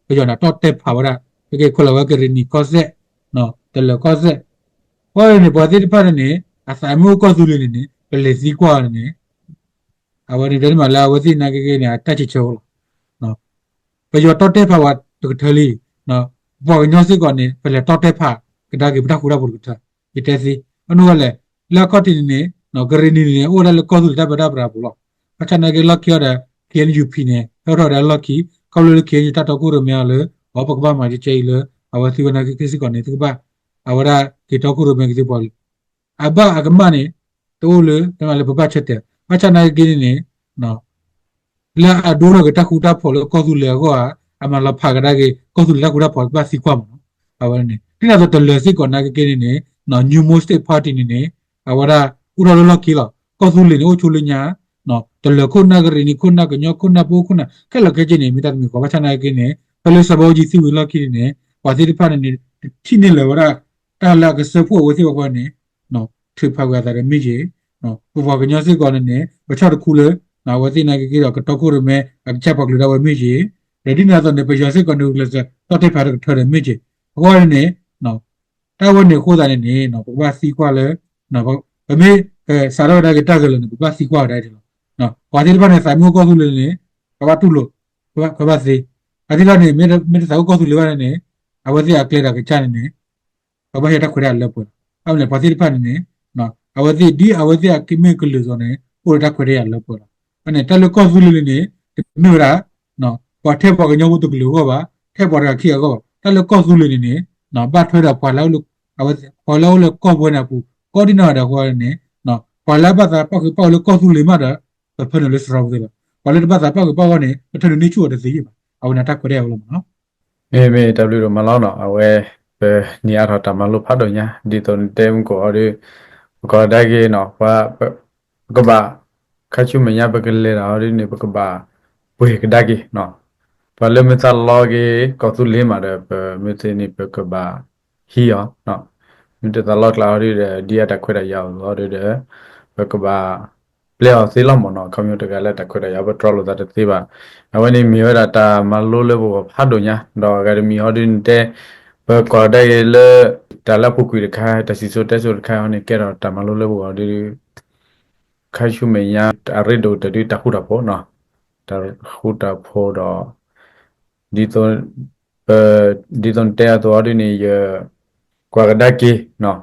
ပယီၤန့ၣ်တီၣ်တဲာ်ဖးဝဲဒၣ် ပက့ၤခိးလီၤဝဲကရ့ၣ်နံၤကီၢ်စဲၣ် တလၢၤကီၢ်စဲၣ်, အဃိန့ၣ် ပှၤသ့ၣ်တဖၣ်န့ၣ်န့ၣ် အသးမ့ၢ်အိၣ်ကီၢ်သူလ့ၤန့ၣ်န့ၣ် ပလဲၤသံကွၢ်န့ၣ်န့ၣ် အဝဲန့ၣ်တဲန့ၣ်မးလၢအဝဲသ့ၣ်နာ်က့က့န့ၣ် အတၢ်ဆံးဆၢအိၣ်လီၤ. ပယီၤတီၣ်တဲာ်ဖးဝဲတကထၢလံ, ပပှၤကညီစ့ၢ်ကီးန့ၣ် ပလဲၤတီၣ်တဲာ်ဖးကဒါက့ၤပတၢ်ဃူတၢ်ဖိးတကထၢ, ယတဲသ့, ဘၣ်မနုၤလဲၣ်, လၢအခီၣ်ထံးန့ၣ်န့ၣ် ကရ့ၣ်နံၤန့ၣ် အိၣ်ဝဲဒၣ်လၢကီၢ်သူလ့ၤတၢ်ပၢတၢ်ပြးပူၤလီၤ. ဘၣ်ဆၣ်နာ်က့လီၢ်ခံအီၤဒီး ခ့ၣ်အ့ၣ်ယူၣ်ပံၣ်န့ၣ် ဟဲထီၣ်ဝဲဒၣ်လီၢ်ခံ, ခီဖျိလၢခ့ၣ်အ့ၣ်ယူၣ်တၢ်တီခိၣ်ရိၣ်မဲအီၤလၢ အီၤပကဘၣ်မၤကဲကဲအံၤလၢ အဝဲသ့ၣ်ဝဲနာ်က့က့စ့ၢ်ကီးန့ၣ် သုကဘၣ် အဝဲဒၣ်က့ၤတီခိၣ်ရိၣ်မဲကသ့ပှၤကလုာ် အဘၣ်အကမၣ်န့ၣ် တအိၣ်လၢ တမ့ၢ်လၢပဘၣ်ဆၢတဲာ်, ဘၣ်ဆၣ်နာ်က့က့န့ၣ်န့ၣ် လၢအဒိထီၣ်က့ၤတၢ်ဃူတၢ်ဖိးလၢကီၢ်သူလ့ၤအဂီၢ်ဧါ, အမၤလီၤဖးကဒါက့ၤ ကီၢ်သူလ့ၤတၢ်ဃူတၢ်ဖိးကဘၣ်သံကွၢ်မးနီၤ, အဝဲန့ၣ် ဒ်န့ၣ်အသိးတလၢၤစ့ၢ်ကီးနာ်က့က့န့ၣ်န့ၣ် New Mode State Party န့ၣ်န့ၣ် အဝဲဒၣ်အိၣ်ထီၣ်လၢလီၢ်ခံလီၤ. ကီၢ်သူလ့ၤန့ၣ် အိၣ်ဆိလၢညါ တလၢၤခိၣ်နၢ်ကရ့ၣ်နံၤခိၣ်နၢ်ကညီခိၣ်နၢ်ပအိၣ်ခိၣ်နၢ် ခဲလၢာ်ခဲဆ့န့ၣ် မ့ၢ်တၢ်တမံၤဃီ ဘၣ်ဆၣ်နာ်က့န့ၣ် ဖဲလၢစီၤဘးအူကၠံသံဝံၤလီၢ်ခံန့ၣ်န့ၣ် ပှၤသ့ၣ်တဖၣ်န့ၣ်န့ၣ် တထံၣ်န့ၢ်လၢၤဝဲဒၣ် တၢ်လၢအကစၢၢ်ဖှိၣ်အဝဲသ့ၣ်အဃိန့ၣ် ထုးဖးဝဲအသးဒီးမ့ၢ်ယ့ၤ, ပပှၤကညီစ့ၢ်ကီးန့ၣ်န့ၣ် ပဆီၣ်တခူလၢ အဝဲသ့ၣ်နာ်က့က့ဒီး ကတီခိၣ်ရိၣ်မဲ အကစၢ်ပှၤကလုာ်ဒၣ်ဝဲမ့ၢ်ယ့ၤ, ဒီးဒ်န့ၣ်အသိးန့ၣ် ပယီၤစ့ၢ်ကီးန့ၣ် ဂုာ်ကျဲးစၢး တီၣ်တဲာ်ဖးတကထၢဒီးမ့ၢ်ယ့ၤ, အဃိန့ၣ်န့ၣ် တၢ်ဝဲန့ၣ်အဃိသတးန့ၣ်န့ၣ် ပကဘၣ်သံကွၢ်လၢ ပမ့ၢ်စးထီၣ်ဝဲဒၣ်က့ၤတၢ်ဂဲၤလိာ်န့ၣ် ပကဘၣ်သံကွၢ်ဝဲဒၣ်ဒ်လီၤ. ပှၤသ့ၣ်တဖၣ်န့ၣ် သးမ့ၢ်အိၣ်ကီၢ်သူလ့ၤန့ၣ် ပဘၣ်တူၢ်လိာ် ပဘၣ်သ့, အသ့ၣ်လီၤန့ၣ် မ့ၢ်တသးအိၣ်ကီၢ်သူလ့ၤဘၣ်န့ၣ်န့ၣ် အဝဲသ့ၣ်အကျဲဒီးကစၢ်န့ၣ်န့ၣ် ပဘၣ်ဟ့ၣ်တၢ်ခွဲးတၢ်ယာ်လၢပှဲၤလီၤ. ဘၣ်မနုၤလဲၣ် ပှၤသ့ၣ်တဖၣ်န့ၣ်န့ၣ် အဝဲသ့ၣ်ဒ်အဝဲသ့ၣ်အမ့ၢ်ကလုာ်အသိးန့ၣ် အိၣ်ဒီးတၢ်ခွဲးတၢ်ယာ်လၢပှဲၤလီၤ. ဘၣ်န့ၣ် တၢ်လၢကီၢ်သူလ့ၤန့ၣ်န့ၣ် တမ့ၢ်ဝဲဒၣ် ပှၤထဲပှၤကညီဖိတကလုာ်အဂီၢ်ဘၣ်, ထဲပှၤတဂၤခံဂၤအဂီၢ်ဘၣ်, တၢ်လၢကီၢ်သူလ့ၤန့ၣ်န့ၣ် ဘၣ်ထွဲဒီးပှၤလၢ ပှၤလၢအအိၣ်လၢကီၢ်ပဝဲန့ၣ်အပူၤ ကိးဒ်နီၢ်ဂၤဒဲးအဃိန့ၣ် ပှၤလၢအဘၣ်သးပၣ်ဃုာ်ပၣ်ဂီၢ်လၢကီၢ်သူလ့ၤမးဒီး ပဖၢနုာ်လၢစရီပူၤသ့လီၤ. ပှၤလၢတဘၣ်သးပၣ်ဃုာ်ပၣ်ဂီၢ်န့ၣ် ပထၢနုာ်န့ၢ်ဆူၣ်အီၤတသ့ဘၣ်. အဝဲန့ၣ်တၢ်ခွဲးတၢ်ယာ်ဝဲလီၤမးနီၤ. မ့မ့ၢ်တၢ်ဘျုးဒိၣ်မးလီၤနီၤ, အဝဲ ပနံၤအါထီၣ်တၢ်မၤလိဖးဒိၣ်ညါ ဒ်သိးနတဲမုၢ်ကိးအီၤဒီး ပကိးဒၣ်က့ၤနီၤ ပ ပကဘၣ် ခါဆူမဲာ်ညါ ပကလဲၤတၢ်အီၤဒ်န့ၣ် ပကဘၣ်ပှ့ၤကဒါက့ၤနီၤ. ပှၤလၢမ့ၢ်သးလီက့ၤ ကီၢ်သူလ့ၤမးဒီး ပမ့ၢ်သ့န့ၣ် ပကဘၣ်ဟံးအီၤ, မ့ၢ်တသးလီကျါအီၤဒ်ဒီး ဒ်အတၢ်ခွဲးတၢ်ယာ်အသိးဒီး ပကဘၣ်ပျဲအီၤသ့လီၤမးနီၤ. ခီဖျိတဂၤလၢတၢ်ခွဲးတၢ်ယာ် ပတြီလိာ်သးတသ့ဘၣ်. အဝဲန့ၣ်မ့ၢ်ဝဲဒၣ်တၢ်မၤလိလၢပဂီၢ်ဖးဒိၣ်ညါ ဒီးအဂၤတမံၤအီၤဒ်န့ၣ်တဲ ပကိးဒၣ်က့ၤလၢ တၢ်လၢအပူၤကွံာ်တခါ တၢ်စံၣ်စိၤတဲစိၤတခါအံၤန့ၣ် ကဲထီၣ်တၢ်မၤလိလၢပဂီၢ်ဒီး ခါဆူမဲာ်ညါ အရ့ဒိၣ်တၢ်ဒုးတၢ်ဃူတၢ်ဖိးနီၤ, တၢ်ဃူတၢ်ဖိးဒီး ဒ်သိး ပ ဒ်သိးနတဲအသိးအီၤဒ်န့ၣ် ယကွၢ်ကဒါက့ၤနီၤ,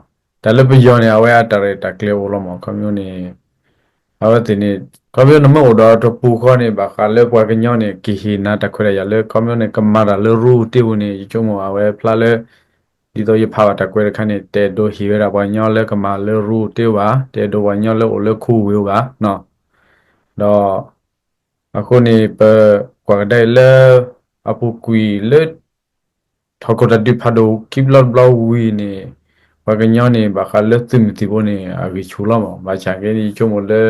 တၢ်လၢပယီၤန့ၣ် အဝဲအတၢ်ရဲၣ်တၢ်ကျဲၤအိၣ်လီၤမး ခီဖျိန့ၣ် အဝဲသ့ၣ်န့ၣ် ခီဖျိနမ့ၢ်အိၣ်ဒီးတပူၤဃီန့ၣ် ဘၣ်ဃးလၢပှၤကညီန့ၣ် ကဟ့ၣ်နၤတၢ်ခွဲးတၢ်ယာ်လၢ ခီဖျိန့ၣ် ကမၤတၢ်လၢရူတ့ၢ်ပူၤန့ၣ် ယဆိကမိၣ်အဝဲဖျါလၢ ဒ်သိးယဖးဘၣ်တၢ်ကွဲးတခါန့ၣ် တအဲၣ်ဒိးဟ့ၣ်ဝဲဒၣ်ပှၤကညီလၢကမၤလၢရူတ့ၢ်ဘၣ်, တအဲၣ်ဒိးပှၤကညီလၢအိၣ်လၢခူဝ့ၢ်ဘၣ်နီၤ, ဒီး အဃိန့ၣ် ပကွၢ်ကဒါအံၤလၢ အပူၤကွံာ်လၢ ထီၣ်ခိၣ်တၢ်ဒုးဖးဒိၣ်ခံဘျီတဘျီဝံၤန့ၣ် ပှၤကညီန့ၣ် ဘၣ်ဃးလၢသုးမုၢ်သံၣ်ဘိန့ၣ် အဂံၢ်ဆူၣ်လီၤမး. ဘၣ်ဆၣ်က့ ယဆိကမိၣ်လၢ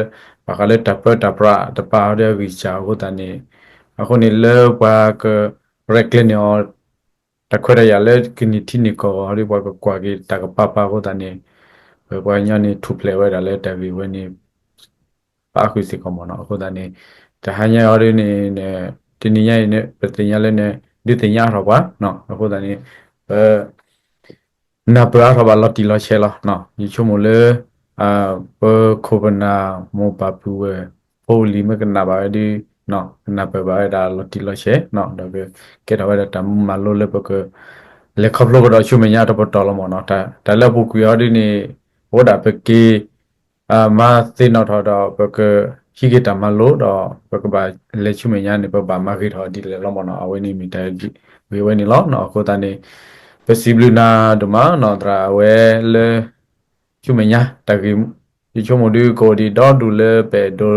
ဘၣ်ဃးလၢတၢ်ပၢတၢ်ပြးတပၤအီၤဒီးအဂံၢ်စၢ်အဃိသတးန့ၣ် အဃိန့ၣ်လၢပှၤကရဲၣ်ကျဲၤန့ၢ်အီၤ တၢ်ခွဲးတၢ်ယာ်လၢကန့ၢ်ထံန့ၢ်ကီၢ်အဂီၢ်ဒီး ပှၤကကွၢ်က့ၤတၢ်ကပၤပၤအဃိသတးန့ၣ် ပပှၤကညီန့ၣ် ထူၣ်ဖျဲးဝဲဒၣ်လၢတၢ်ဂ့ၢ်ဝဲန့ၣ် ပာ်ဃုာ်စ့ၢ်ကီးမ့ၢ်နီၤ. အဃိသတးန့ၣ် တဟါညါအံၤဒ်န့ၣ် တနံၤညါအံၤန့ၣ် ပသ့ၣ်ညါလၢန့ၣ် ဒုးသ့ၣ်ညါအါထီၣ်ပှၤနီၤ. အဃိသတးန့ၣ် ပ နၢ်ပၢၢ်အါထီၣ်ဘၣ်လီၤတံၢ်လီၤဆဲးလီၤ. ယဆိကမိၣ်လၢ ပခိၣ်ပနၢ်မိၢ်ပၢ်ပုၢ်ဝဲၢ် ဖိလံၤမ့ၢ်ကနၣ်ဘၣ်ဝဲဒီး ကနၢ်ပၢၢ်ဘၣ်ဝဲဒၣ်လီၤတံၢ်လီၤဆဲး ဒီးကကဲထီၣ်ဝဲဒၣ်တၢ်မူမၤလိလၢပက လဲၤခီဖျိကဒီးဆူမဲာ်ညါတပတီၢ်လီၤမ့ၢ်နီၤ. တၢ်လၢအပူၤကွံာ်အီၤဒ်န့ၣ် အိၣ်ဒၣ်ပက့ၤ မၤသ့ၣ်နီၣ်ထီၣ်ဒီး ပကဟံးက့ၤတၢ်မၤလိဒီး ပကဘၣ်လဲၤဆူမဲာ်ညါန့ၣ် ပဘၣ်မၤဂ့ၤထီၣ်ဒ်လဲၣ်လီၤမ့ၢ်နီၤ. အဝဲန့ၣ်မ့ၢ်တၢ်ဂ့ၢ်ဝဲန့ၣ်လီၤ. အဃိသတးန့ၣ် ပစံးဘျုးနၤဒိၣ်မးနီၤ သရၣ် အဝဲလၢ ဆူမဲာ်ညါတၢ်ဂ့ၢ် ယဆိကမိၣ်ဒုးကအိၣ်ဒံးဒီဒူၣ်လၢပအဲၣ်ဒိး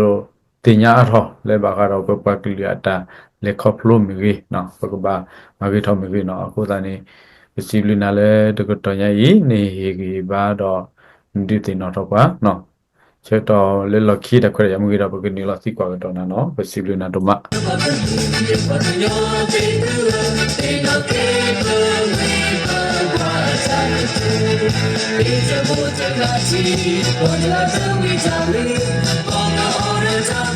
သ့ၣ်ညါအါထီၣ် လၢဘၣ်ဃးဒီးပပှၤကလုာ်အတၢ်လဲၤခီဖျိမ့ၢ်ဂ့ၤ ပကဘၣ်မၤဂ့ၤထီၣ်မ့ၢ်ဂ့ၤနီၤ. အဃိသတးန့ၣ် ပစံးဘျုးနၤလၢတကတီၢ်ညါအံၤ နဟ့ၣ်ဂံၢ်ဘါဒီး နဒုးသ့ၣ်နီၣ်ထီၣ်ပှၤ ဆၢကတီၢ်လၢလီၢ်ခံတၢ်ခွဲးတၢ်ယာ်မ့ၢ်ဂ့ၤဒီး ပကနုာ်လီၤသံကွၢ်ကဒီးနၤနီၤ. ပစံးဘျုးနၤဒိၣ်မး.